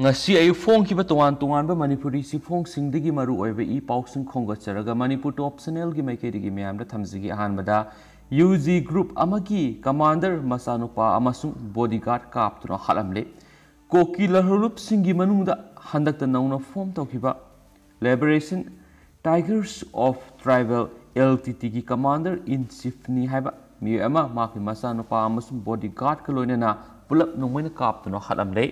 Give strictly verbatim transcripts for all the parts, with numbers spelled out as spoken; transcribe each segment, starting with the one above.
ꯉꯁꯤ ꯑꯌꯨꯛ ꯐꯣꯡꯈꯤꯕ ꯇꯣꯉꯥꯟ ꯇꯣꯉꯥꯟꯕ ꯃꯅꯤꯄꯨꯔꯤ ꯆꯦꯐꯣꯡꯁꯤꯡꯗꯒꯤ ꯃꯔꯨ ꯑꯣꯏꯕ ꯏ ꯄꯥꯎꯁꯤꯡ ꯈꯣꯝꯒꯠꯆꯔꯒ ꯃꯅꯤꯄꯨꯔ ꯇꯣꯞ ꯆꯦꯅꯦꯜꯒꯤ ꯃꯥꯏꯀꯩꯗꯒꯤ ꯃꯌꯥꯝꯗ ꯊꯝꯖꯒꯦ꯫ ꯑꯍꯥꯟꯕꯗ, ꯌꯨ ꯖꯤ ꯒ꯭ꯔꯨꯞ ꯑꯃꯒꯤ ꯀꯃꯥꯟꯗꯔ ꯃꯆꯥꯅꯨꯄꯥ ꯑꯃꯁꯨꯡ ꯕꯣꯗꯤꯒꯥꯔꯗ ꯀꯥꯞꯇꯨꯅ ꯍꯥꯠꯂꯝꯂꯦ꯫ ꯀꯣꯀꯤ ꯂꯥꯜꯍꯧꯂꯨꯞꯁꯤꯡꯒꯤ ꯃꯅꯨꯡꯗ ꯍꯟꯗꯛꯇ ꯅꯧꯅ ꯐꯣꯝ ꯇꯧꯈꯤꯕ liberation tigers of tribal, L T ꯇꯤꯒꯤ ꯀꯃꯥꯟꯗꯔ ꯏꯟ ꯆꯤꯐꯅꯤ ꯍꯥꯏꯕ ꯃꯤꯑꯣꯏ ꯑꯃ ꯃꯍꯥꯛꯀꯤ ꯃꯆꯥꯅꯨꯄꯥ ꯑꯃꯁꯨꯡ ꯕꯣꯗꯤꯒꯥꯔꯗꯀ ꯂꯣꯏꯅꯅ ꯄꯨꯂꯞ ꯅꯣꯡꯃꯩꯅ ꯀꯥꯞꯇꯨꯅ ꯍꯥꯠꯂꯝꯂꯦ꯫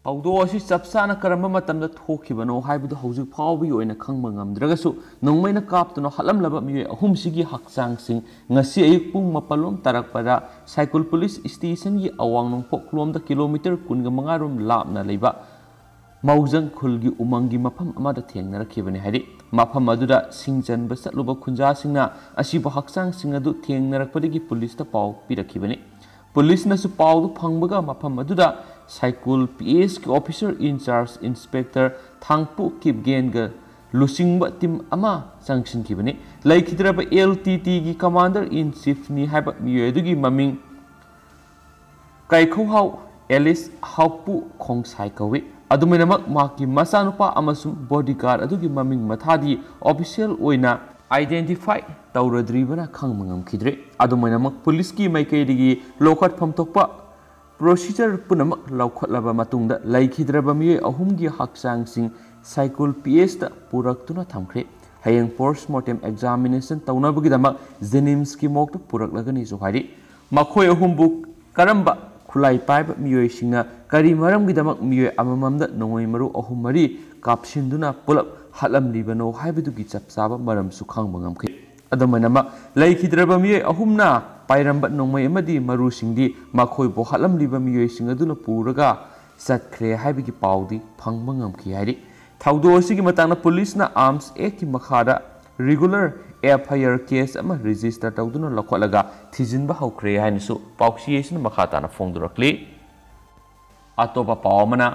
ꯊꯧꯗꯣꯛ ꯑꯁꯤ ꯆꯞ ꯆꯥꯅ ꯀꯔꯝꯕ ꯃꯇꯝꯗ ꯊꯣꯛꯈꯤꯕꯅꯣ ꯍꯥꯏꯕꯗꯨ ꯍꯧꯖꯤꯛ ꯐꯥꯎꯕꯒꯤ ꯑꯣꯏꯅ ꯈꯪꯕ ꯉꯝꯗ꯭ꯔꯒꯁꯨ, ꯅꯣꯡꯃꯩꯅ ꯀꯥꯞꯇꯨꯅ ꯍꯥꯠꯂꯝꯂꯕ ꯃꯤꯑꯣꯏ ꯑꯍꯨꯝꯁꯤꯒꯤ ꯍꯛꯆꯥꯡꯁꯤꯡ ꯉꯁꯤ ꯑꯌꯨꯛ ꯄꯨꯡ ꯃꯥꯄꯜ ꯂꯣꯝ ꯇꯥꯔꯛꯄꯗ ꯁꯥꯏꯀꯨꯜ ꯄꯨꯂꯤꯁ ꯁ꯭ꯇꯦꯁꯟꯒꯤ ꯑꯋꯥꯡ ꯅꯣꯡꯄꯣꯛꯂꯣꯝꯗ ꯀꯤꯂꯣꯃꯤꯇꯔ ꯀꯨꯟꯒ ꯃꯉꯥ ꯔꯣꯝ ꯂꯥꯞꯅ ꯂꯩꯕ ꯃꯧꯖꯪ ꯈꯨꯜꯒꯤ ꯎꯃꯪꯒꯤ ꯃꯐꯝ ꯑꯃꯗ ꯊꯦꯡꯅꯔꯛꯈꯤꯕꯅꯤ ꯍꯥꯏꯔꯤ꯫ ꯃꯐꯝ ꯑꯗꯨꯗ ꯁꯤꯡ ꯆꯟꯕ ꯆꯠꯂꯨꯕ ꯈꯨꯟꯖꯥꯁꯤꯡꯅ ꯑꯁꯤꯕ ꯍꯛꯆꯥꯡꯁꯤꯡ ꯑꯗꯨ ꯊꯦꯡꯅꯔꯛꯄꯗꯒꯤ ꯄꯨꯂꯤꯁꯇ ꯄꯥꯎ ꯄꯤꯔꯛꯈꯤꯕꯅꯤ꯫ ꯄꯨꯂꯤꯁꯅꯁꯨ ꯄꯥꯎꯗꯨ ꯐꯪꯕꯒ ꯃꯐꯝ ꯑꯗꯨꯗ ꯁꯥꯏꯀꯨꯜ ꯄꯤ ꯑꯦꯁꯀꯤ ꯑꯣꯐꯤꯁꯔ ꯏꯟ ꯆꯥꯔꯖ ꯏꯟꯁꯄꯦꯛꯇꯔ ꯊꯥꯡꯄꯨ ꯀꯤꯞꯒꯦꯟꯒ ꯂꯨꯆꯤꯡꯕ ꯇꯤꯝ ꯑꯃ ꯆꯪꯁꯤꯟꯈꯤꯕꯅꯤ꯫ ꯂꯩꯈꯤꯗ꯭ꯔꯕ ꯑꯦꯜ ꯇꯤ ꯇꯤꯒꯤ ꯀꯃꯥꯟꯗꯔ ꯏꯟ ꯆꯤꯐꯅꯤ ꯍꯥꯏꯕ ꯃꯤꯑꯣꯏ ꯑꯗꯨꯒꯤ ꯃꯃꯤꯡ ꯀꯥꯏꯈꯧꯍꯥꯎ ꯑꯦꯂꯤꯁ ꯍꯥꯎꯄꯨ ꯈꯣꯡꯁꯥꯏ ꯀꯧꯏ꯫ ꯑꯗꯨꯃꯥꯏꯅꯃꯛ ꯃꯍꯥꯛꯀꯤ ꯃꯆꯥꯅꯨꯄꯥ ꯑꯃꯁꯨꯡ ꯕꯣꯗꯤꯒꯥꯔꯗ ꯑꯗꯨꯒꯤ ꯃꯃꯤꯡ ꯃꯊꯥꯗꯤ ꯑꯣꯐꯤꯁꯤꯌꯦꯜ ꯑꯣꯏꯅ ꯑꯥꯏꯗꯦꯟꯇꯤꯐꯥꯏ ꯇꯧꯔꯗ꯭ꯔꯤꯕꯅ ꯈꯪꯕ ꯉꯝꯈꯤꯗ꯭ꯔꯦ꯫ ꯑꯗꯨꯃꯥꯏꯅꯃꯛ ꯄꯨꯂꯤꯁꯀꯤ ꯃꯥꯏꯀꯩꯗꯒꯤ ꯂꯧꯈꯠꯐꯝ ꯊꯣꯛꯄ ꯄ꯭ꯔꯣꯁꯤꯖꯔ ꯄꯨꯝꯅꯃꯛ ꯂꯧꯈꯠꯂꯕ ꯃꯇꯨꯡꯗ ꯂꯩꯈꯤꯗ꯭ꯔꯕ ꯃꯤꯑꯣꯏ ꯑꯍꯨꯝꯒꯤ ꯍꯛꯆꯥꯡꯁꯤꯡ ꯁꯥꯏꯀꯨꯜ ꯄꯤ ꯑꯦꯁꯇ ꯄꯨꯔꯛꯇꯨꯅ ꯊꯝꯈ꯭ꯔꯦ꯫ ꯍꯌꯦꯡ ꯄꯣꯁꯃꯣꯔꯇꯦꯝ ꯑꯦꯛꯖꯥꯃꯤꯅꯦꯁꯟ ꯇꯧꯅꯕꯒꯤꯗꯃꯛ ꯖꯦꯅꯤꯝꯁꯀꯤ ꯃꯣꯔꯒꯇ ꯄꯨꯔꯛꯂꯒꯅꯤꯁꯨ ꯍꯥꯏꯔꯤ꯫ ꯃꯈꯣꯏ ꯑꯍꯨꯝꯕꯨ ꯀꯔꯝꯕ ꯈꯨꯠꯂꯥꯏ ꯄꯥꯏꯕ ꯃꯤꯑꯣꯏꯁꯤꯡꯅ ꯀꯔꯤ ꯃꯔꯝꯒꯤꯗꯃꯛ ꯃꯤꯑꯣꯏ ꯑꯃꯃꯝꯗ ꯅꯣꯡꯃꯩ ꯃꯔꯨ ꯑꯍꯨꯝ ꯃꯔꯤ ꯀꯥꯞꯁꯤꯟꯗꯨꯅ ꯄꯨꯂꯞ ꯍꯥꯠꯂꯝꯂꯤꯕꯅꯣ ꯍꯥꯏꯕꯗꯨꯒꯤ ꯆꯞ ꯆꯥꯕ ꯃꯔꯝꯁꯨ ꯈꯪꯕ ꯉꯝꯈꯤ꯫ ꯑꯗꯨꯃꯥꯏꯅꯃꯛ ꯂꯩꯈꯤꯗ꯭ꯔꯕ ꯃꯤꯑꯣꯏ ꯑꯍꯨꯝꯅ ꯄꯥꯏꯔꯝꯕ ꯅꯣꯡꯃꯩ ꯑꯃꯗꯤ ꯃꯔꯨꯁꯤꯡꯗꯤ ꯃꯈꯣꯏꯕꯨ ꯍꯥꯠꯂꯝꯂꯤꯕ ꯃꯤꯑꯣꯏꯁꯤꯡ ꯑꯗꯨꯅ ꯄꯨꯔꯒ ꯆꯠꯈ꯭ꯔꯦ ꯍꯥꯏꯕꯒꯤ ꯄꯥꯎꯗꯤ ꯐꯪꯕ ꯉꯝꯈꯤ ꯍꯥꯏꯔꯤ꯫ ꯊꯧꯗꯣꯛ ꯑꯁꯤꯒꯤ ꯃꯇꯥꯡꯗ ꯄꯨꯂꯤꯁꯅ ꯑꯥꯔꯝꯁ ꯑꯦꯛꯀꯤ ꯃꯈꯥꯗ ꯔꯤꯒꯨꯂꯔ ꯑꯦꯐ ꯑꯥꯏ ꯑꯥꯔ ꯀꯦꯁ ꯑꯃ ꯔꯦꯖꯤꯁꯇꯔ ꯇꯧꯗꯨꯅ ꯂꯧꯈꯠꯂꯒ ꯊꯤꯖꯤꯟꯕ ꯍꯧꯈ꯭ꯔꯦ ꯍꯥꯏꯅꯁꯨ ꯄꯥꯎꯆꯦ ꯑꯁꯤꯅ ꯃꯈꯥ ꯇꯥꯅ ꯐꯣꯡꯗꯣꯔꯛꯂꯤ꯫ ꯑꯇꯣꯞꯄ ꯄꯥꯎ ꯑꯃꯅ,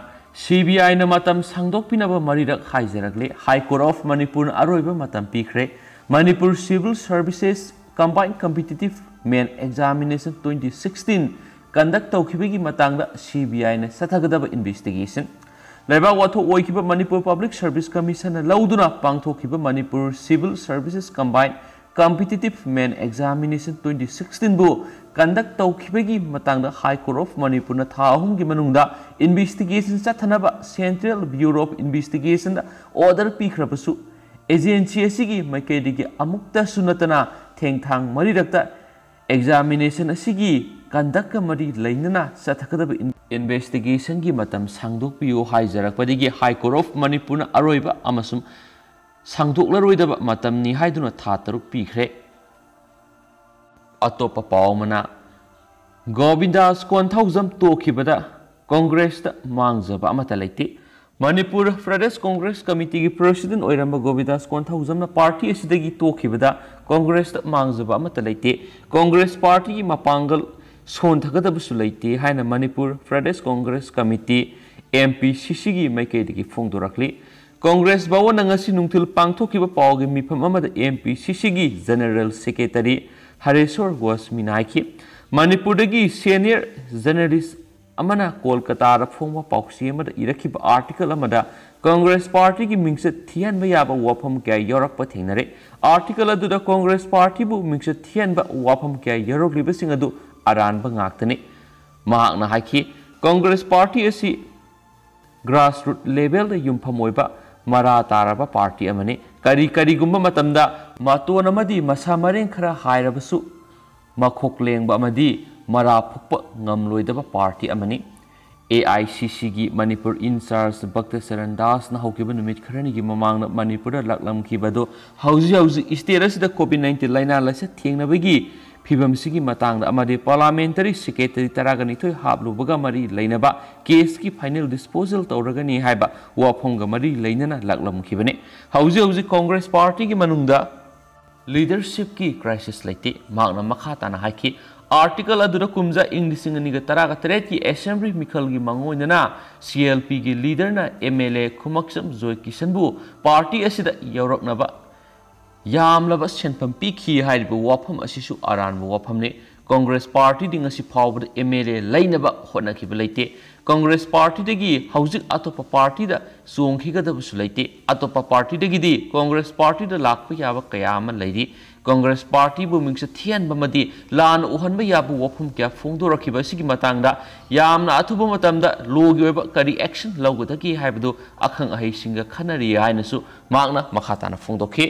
ꯁꯤ ꯕꯤ ꯑꯥꯏꯅ ꯃꯇꯝ ꯁꯥꯡꯗꯣꯛꯄꯤꯅꯕ ꯃꯔꯤꯔꯛ ꯍꯥꯏꯖꯔꯛꯂꯤ꯫ ꯍꯥꯏ ꯀꯣꯔꯠ ꯑꯣꯐ ꯃꯅꯤꯄꯨꯔꯅ ꯑꯔꯣꯏꯕ ꯃꯇꯝ ꯄꯤꯈ꯭ꯔꯦ꯫ Manipur civil services combined competitive main examination twenty sixteen conduct ꯇꯧꯈꯤꯕꯒꯤ ꯃꯇꯥꯡꯗ ꯁꯤ ꯕꯤ ꯑꯥꯏꯅ ꯆꯠꯊꯒꯗꯕ ꯏꯟꯚꯦꯁꯇꯤꯒꯦꯁꯟ꯫ ꯂꯩꯕꯥꯛ ꯋꯥꯊꯣꯛ ꯑꯣꯏꯈꯤꯕ ꯃꯅꯤꯄꯨꯔ ꯄꯕ꯭ꯂꯤꯛ ꯁꯔꯚꯤꯁ ꯀꯃꯤꯁꯟꯅ ꯂꯧꯗꯨꯅ ꯄꯥꯡꯊꯣꯛꯈꯤꯕ Manipur civil services combined competitive main examination twenty ꯁꯤꯛꯁꯇꯤꯟꯕꯨ ꯀꯟꯗꯛ ꯇꯧꯈꯤꯕꯒꯤ ꯃꯇꯥꯡꯗ ꯍꯥꯏ ꯀꯣꯔꯠ ꯑꯣꯐ ꯃꯅꯤꯄꯨꯔꯅ ꯊꯥ ꯑꯍꯨꯝꯒꯤ ꯃꯅꯨꯡꯗ ꯏꯟꯚꯦꯁꯇꯤꯒꯦꯁꯟ ꯆꯠꯊꯅꯕ ꯁꯦꯟꯇ꯭ꯔꯦꯜ ꯕ꯭ꯌꯨꯔꯣ ꯑꯣꯐ ꯏꯟꯚꯦꯁꯇꯤꯒꯦꯁꯟꯗ ꯑꯣꯔꯗꯔ ꯄꯤꯈ꯭ꯔꯕꯁꯨ, ꯑꯦꯖꯦꯟꯁꯤ ꯑꯁꯤꯒꯤ ꯃꯥꯏꯀꯩꯗꯒꯤ ꯑꯃꯨꯛꯇꯁꯨ ꯅꯠꯇꯅ ꯊꯦꯡꯊꯥꯡ ꯃꯔꯤꯔꯛꯇ ꯑꯦꯛꯖꯥꯃꯤꯅꯦꯁꯟ ꯑꯁꯤꯒꯤ ꯀꯟꯗꯛꯀ ꯃꯔꯤ ꯂꯩꯅꯅ ꯆꯠꯊꯒꯗꯕ ꯏꯟ-, ꯏꯟꯚꯦꯁꯇꯤꯒꯦꯁꯟꯒꯤ ꯃꯇꯝ ꯁꯥꯡꯗꯣꯛꯄꯤꯌꯨ ꯍꯥꯏꯖꯔꯛꯄꯗꯒꯤ ꯍꯥꯏ ꯀꯣꯔꯠ ꯑꯣꯐ ꯃꯅꯤꯄꯨꯔꯅ ꯑꯔꯣꯏꯕ ꯑꯃꯁꯨꯡ ꯁꯥꯡꯗꯣꯛꯂꯔꯣꯏꯗꯕ ꯃꯇꯝꯅꯤ ꯍꯥꯏꯗꯨꯅ ꯊꯥ ꯇꯔꯨꯛ ꯄꯤꯈ꯭ꯔꯦ꯫ ꯑꯇꯣꯞꯄ ꯄꯥꯎ ꯑꯃꯅ, ꯒꯣꯕꯤꯟꯗꯥꯁ ꯀꯣꯟꯊꯧꯖꯝ ꯇꯣꯛꯈꯤꯕꯗ ꯀꯣꯡꯒ꯭ꯔꯦꯁꯇ ꯃꯥꯡꯖꯕ ꯑꯃꯠꯇ ꯂꯩꯇꯦ꯫ ꯃꯅꯤꯄꯨꯔ ꯄ꯭ꯔꯗꯦꯁ ꯀꯣꯡꯒ꯭ꯔꯦꯁ ꯀꯃꯤꯇꯤꯒꯤ ꯄ꯭ꯔꯦꯁꯤꯗꯦꯟꯠ ꯑꯣꯏꯔꯝꯕ ꯒꯣꯕꯤꯟꯗꯥꯁ ꯀꯣꯟꯊꯧꯖꯝꯅ ꯄꯥꯔꯇꯤ ꯑꯁꯤꯗꯒꯤ ꯇꯣꯛꯈꯤꯕꯗ ꯀꯣꯡꯒ꯭ꯔꯦꯁꯇ ꯃꯥꯡꯖꯕ ꯑꯃꯠꯇ ꯂꯩꯇꯦ꯫ ꯀꯣꯡꯒ꯭ꯔꯦꯁ ꯄꯥꯔꯇꯤꯒꯤ ꯃꯄꯥꯡꯒꯜ ꯁꯣꯟꯊꯒꯗꯕꯁꯨ ꯂꯩꯇꯦ ꯍꯥꯏꯅ Manipur Pradesh Congress committee, M P ꯁꯤ ꯁꯤꯒꯤ ꯃꯥꯏꯀꯩꯗꯒꯤ ꯐꯣꯡꯗꯣꯔꯛꯂꯤ꯫ ꯀꯣꯡꯒ꯭ꯔꯦꯁ ꯚꯋꯟꯗ ꯉꯁꯤ ꯅꯨꯡꯊꯤꯜ ꯄꯥꯡꯊꯣꯛꯈꯤꯕ ꯄꯥꯎꯒꯤ ꯃꯤꯐꯝ ꯑꯃꯗ ꯑꯦꯝ ꯄꯤ ꯁꯤ ꯁꯤꯒꯤ ꯖꯦꯅꯔꯦꯜ ꯁꯦꯀ꯭ꯔꯦꯇꯔꯤ ꯍꯔꯦꯁꯣꯔ ꯒꯣꯁꯃꯤꯅ ꯍꯥꯏꯈꯤ, ꯃꯅꯤꯄꯨꯔꯗꯒꯤ ꯁꯦꯅꯤꯌꯔ ꯖꯔꯅꯦꯂꯤꯁ ꯑꯃꯅ ꯀꯣꯜꯀꯇꯥꯗ ꯐꯣꯡꯕ ꯄꯥꯎꯆꯦ ꯑꯃꯗ ꯏꯔꯛꯈꯤꯕ ꯑꯥꯔꯇꯤꯀꯜ ꯑꯃꯗ ꯀꯣꯡꯒ꯭ꯔꯦꯁ ꯄꯥꯔꯇꯤꯒꯤ ꯃꯤꯡꯆꯠ ꯊꯤꯍꯟꯕ ꯌꯥꯕ ꯋꯥꯐꯝ ꯀꯌꯥ ꯌꯥꯎꯔꯛꯄ ꯊꯦꯡꯅꯔꯦ꯫ ꯑꯥꯔꯇꯤꯀꯜ ꯑꯗꯨꯗ ꯀꯣꯡꯒ꯭ꯔꯦꯁ ꯄꯥꯔꯇꯤꯕꯨ ꯃꯤꯡꯆꯠ ꯊꯤꯍꯟꯕ ꯋꯥꯐꯝ ꯀꯌꯥ ꯌꯥꯎꯔꯛꯂꯤꯕꯁꯤꯡ ꯑꯗꯨ ꯑꯔꯥꯟꯕ ꯉꯥꯛꯇꯅꯤ꯫ ꯃꯍꯥꯛꯅ ꯍꯥꯏꯈꯤ, ꯀꯣꯡꯒ꯭ꯔꯦꯁ ꯄꯥꯔꯇꯤ ꯑꯁꯤ ꯒ꯭ꯔꯥꯁꯔꯨꯠ ꯂꯦꯚꯦꯜꯗ ꯌꯨꯝꯐꯝ ꯑꯣꯏꯕ ꯃꯔꯥ ꯇꯥꯔꯕ ꯄꯥꯔꯇꯤ ꯑꯃꯅꯤ꯫ ꯀꯔꯤ ꯀꯔꯤꯒꯨꯝꯕ ꯃꯇꯝꯗ ꯃꯇꯣꯟ ꯑꯃꯗꯤ ꯃꯁꯥ ꯃꯔꯦꯡ ꯈꯔ ꯍꯥꯏꯔꯕꯁꯨ, ꯃꯈꯣꯛ ꯂꯦꯡꯕ ꯑꯃꯗꯤ ꯃꯔꯥ ꯐꯨꯛꯄ ꯉꯝꯂꯣꯏꯗꯕ ꯄꯥꯔꯇꯤ ꯑꯃꯅꯤ꯫ ꯑꯦ ꯑꯥꯏ ꯁꯤ ꯁꯤꯒꯤ ꯃꯅꯤꯄꯨꯔ ꯏꯟꯆꯥꯔꯖ ꯚꯛꯇ ꯆꯔꯟ ꯗꯥꯁꯅ ꯍꯧꯈꯤꯕ ꯅꯨꯃꯤꯠ ꯈꯔꯅꯤꯒꯤ ꯃꯃꯥꯡꯗ ꯃꯅꯤꯄꯨꯔꯗ ꯂꯥꯛꯂꯝꯈꯤꯕ ꯑꯗꯨ ꯍꯧꯖꯤꯛ ꯍꯧꯖꯤꯛ ꯁ꯭ꯇꯦꯠ ꯑꯁꯤꯗ ꯀꯣꯚꯤꯗ ꯅꯥꯏꯟꯇꯤꯟ ꯂꯥꯏꯅꯥ ꯂꯥꯏꯆꯠ ꯊꯦꯡꯅꯕꯒꯤ ꯐꯤꯕꯝꯁꯤꯒꯤ ꯃꯇꯥꯡꯗ ꯑꯃꯗꯤ ꯄꯥꯔꯂꯥꯃꯦꯟꯇꯔꯤ ꯁꯦꯀ꯭ꯔꯦꯇꯔꯤ ꯇꯔꯥꯒ ꯅꯤꯊꯣꯏ ꯍꯥꯞꯂꯨꯕꯒ ꯃꯔꯤ ꯂꯩꯅꯕ ꯀꯦꯁꯀꯤ ꯐꯥꯏꯅꯦꯜ ꯗꯤꯁꯄꯣꯖꯦꯜ ꯇꯧꯔꯒꯅꯤ ꯍꯥꯏꯕ ꯋꯥꯐꯝꯒ ꯃꯔꯤ ꯂꯩꯅꯅ ꯂꯥꯛꯂꯝꯈꯤꯕꯅꯤ꯫ ꯍꯧꯖꯤꯛ ꯍꯧꯖꯤꯛ ꯀꯣꯡꯒ꯭ꯔꯦꯁ ꯄꯥꯔꯇꯤꯒꯤ ꯃꯅꯨꯡꯗ ꯂꯤꯗꯔꯁꯤꯞꯀꯤ ꯀ꯭ꯔꯥꯏꯁꯤꯁ ꯂꯩꯇꯦ꯫ ꯃꯍꯥꯛꯅ ꯃꯈꯥ ꯇꯥꯅ ꯍꯥꯏꯈꯤ, ꯑꯥꯔꯇꯤꯀꯜ ꯑꯗꯨꯗ ꯀꯨꯝꯖꯥ ꯏꯪ ꯂꯤꯁꯤꯡ ꯑꯅꯤꯒ ꯇꯔꯥꯒ ꯇꯔꯦꯠꯀꯤ ꯑꯦꯁꯦꯝꯕ꯭ꯂꯤ ꯃꯤꯈꯜꯒꯤ ꯃꯥꯡꯑꯣꯏꯅꯅ ꯁꯤ ꯑꯦꯜ ꯄꯤꯒꯤ ꯂꯤꯗꯔꯅ ꯑꯦꯝ ꯑꯦꯜ ꯑꯦ ꯈꯨꯃꯛꯆꯝ ꯖꯣꯏꯀꯤꯁꯟꯕꯨ ꯄꯥꯔꯇꯤ ꯑꯁꯤꯗ ꯌꯥꯎꯔꯛꯅꯕ ꯌꯥꯝꯂꯕ ꯁꯦꯟꯐꯝ ꯄꯤꯈꯤ ꯍꯥꯏꯔꯤꯕ ꯋꯥꯐꯝ ꯑꯁꯤꯁꯨ ꯑꯔꯥꯟꯕ ꯋꯥꯐꯝꯅꯤ꯫ ꯀꯣꯡꯒ꯭ꯔꯦꯁ ꯄꯥꯔꯇꯤꯗꯤ ꯉꯁꯤ ꯐꯥꯎꯕꯗ ꯑꯦꯝ ꯑꯦꯜ ꯑꯦ ꯂꯩꯅꯕ ꯍꯣꯠꯅꯈꯤꯕ ꯂꯩꯇꯦ꯫ ꯀꯣꯡꯒ꯭ꯔꯦꯁ ꯄꯥꯔꯇꯤꯗꯒꯤ ꯍꯧꯖꯤꯛ ꯑꯇꯣꯞꯄ ꯄꯥꯔꯇꯤꯗ ꯆꯣꯡꯈꯤꯒꯗꯕꯁꯨ ꯂꯩꯇꯦ꯫ ꯑꯇꯣꯞꯄ ꯄꯥꯔꯇꯤꯗꯒꯤꯗꯤ ꯀꯣꯡꯒ꯭ꯔꯦꯁ ꯄꯥꯔꯇꯤꯗ ꯂꯥꯛꯄ ꯌꯥꯕ ꯀꯌꯥ ꯑꯃ ꯂꯩꯔꯤ꯫ ꯀꯣꯡꯒ꯭ꯔꯦꯁ ꯄꯥꯔꯇꯤꯕꯨ ꯃꯤꯡꯆꯠ ꯊꯤꯍꯟꯕ ꯑꯃꯗꯤ ꯂꯥꯟꯅ ꯎꯍꯟꯕ ꯌꯥꯕ ꯋꯥꯐꯝ ꯀꯌꯥ ꯐꯣꯡꯗꯣꯔꯛꯈꯤꯕ ꯑꯁꯤꯒꯤ ꯃꯇꯥꯡꯗ ꯌꯥꯝꯅ ꯑꯊꯨꯕ ꯃꯇꯝꯗ ꯂꯣꯒꯤ ꯑꯣꯏꯕ ꯀꯔꯤ ꯑꯦꯛꯁꯟ ꯂꯧꯒꯗꯒꯦ ꯍꯥꯏꯕꯗꯨ ꯑꯈꯪ ꯑꯍꯩꯁꯤꯡꯒ ꯈꯟꯅꯔꯤ ꯍꯥꯏꯅꯁꯨ ꯃꯍꯥꯛꯅ ꯃꯈꯥ ꯇꯥꯅ ꯐꯣꯡꯗꯣꯛꯈꯤ꯫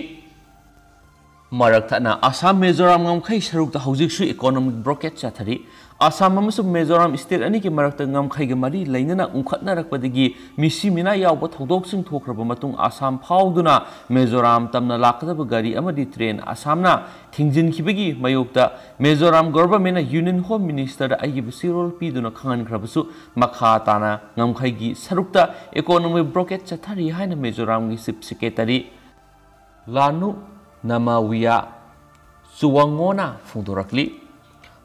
ꯃꯔꯛ ꯊꯠꯅ ꯑꯁꯥꯝ ꯃꯤꯖꯣꯔꯥꯝ ꯉꯝꯈꯩ ꯁꯔꯨꯛꯇ ꯍꯧꯖꯤꯛꯁꯨ ꯏꯀꯣꯅꯣꯃꯤꯛ ꯕ꯭ꯂꯣꯀꯦꯠ ꯆꯠꯊꯔꯤ꯫ ꯑꯁꯥꯝ ꯑꯃꯁꯨꯡ ꯃꯤꯖꯣꯔꯥꯝ ꯁ꯭ꯇꯦꯠ ꯑꯅꯤꯒꯤ ꯃꯔꯛꯇ ꯉꯝꯈꯩꯒ ꯃꯔꯤ ꯂꯩꯅꯅ ꯎꯪꯈꯠꯅꯔꯛꯄꯗꯒꯤ ꯃꯤꯁꯤ ꯃꯤꯅꯥ ꯌꯥꯎꯕ ꯊꯧꯗꯣꯛꯁꯤꯡ ꯊꯣꯛꯈ꯭ꯔꯕ ꯃꯇꯨꯡ ꯑꯁꯥꯝ ꯐꯥꯎꯗꯨꯅ ꯃꯤꯖꯣꯔꯥꯝ ꯇꯝꯅ ꯂꯥꯛꯀꯗꯕ ꯒꯥꯔꯤ ꯑꯃꯗꯤ ꯇ꯭ꯔꯦꯟ ꯑꯁꯥꯝꯅ ꯊꯤꯡꯖꯤꯟꯈꯤꯕꯒꯤ ꯃꯥꯌꯣꯛꯇ ꯃꯤꯖꯣꯔꯥꯝ ꯒꯣꯚꯔꯟꯃꯦꯟꯠꯅ ꯌꯨꯅꯤꯌꯟ ꯍꯣꯝ ꯃꯤꯅꯤꯁꯇꯔꯗ ꯑꯏꯕ ꯆꯦꯔꯣꯜ ꯄꯤꯗꯨꯅ ꯈꯪꯍꯟꯈ꯭ꯔꯕꯁꯨ ꯃꯈꯥ ꯇꯥꯅ ꯉꯝꯈꯩꯒꯤ ꯁꯔꯨꯛꯇ ꯏꯀꯣꯅꯣꯃꯤꯛ ꯕ꯭ꯂꯣꯀꯦꯠ ꯆꯠꯊꯔꯤ ꯍꯥꯏꯅ ꯃꯤꯖꯣꯔꯥꯝꯒꯤ ꯆꯤꯐ ꯁꯦꯀ꯭ꯔꯦꯇꯔꯤ ꯂꯥꯅꯨ ꯅꯃꯥꯋꯤꯌꯥ ꯆꯨꯋꯥꯉꯣꯅ ꯐꯣꯡꯗꯣꯔꯛꯂꯤ꯫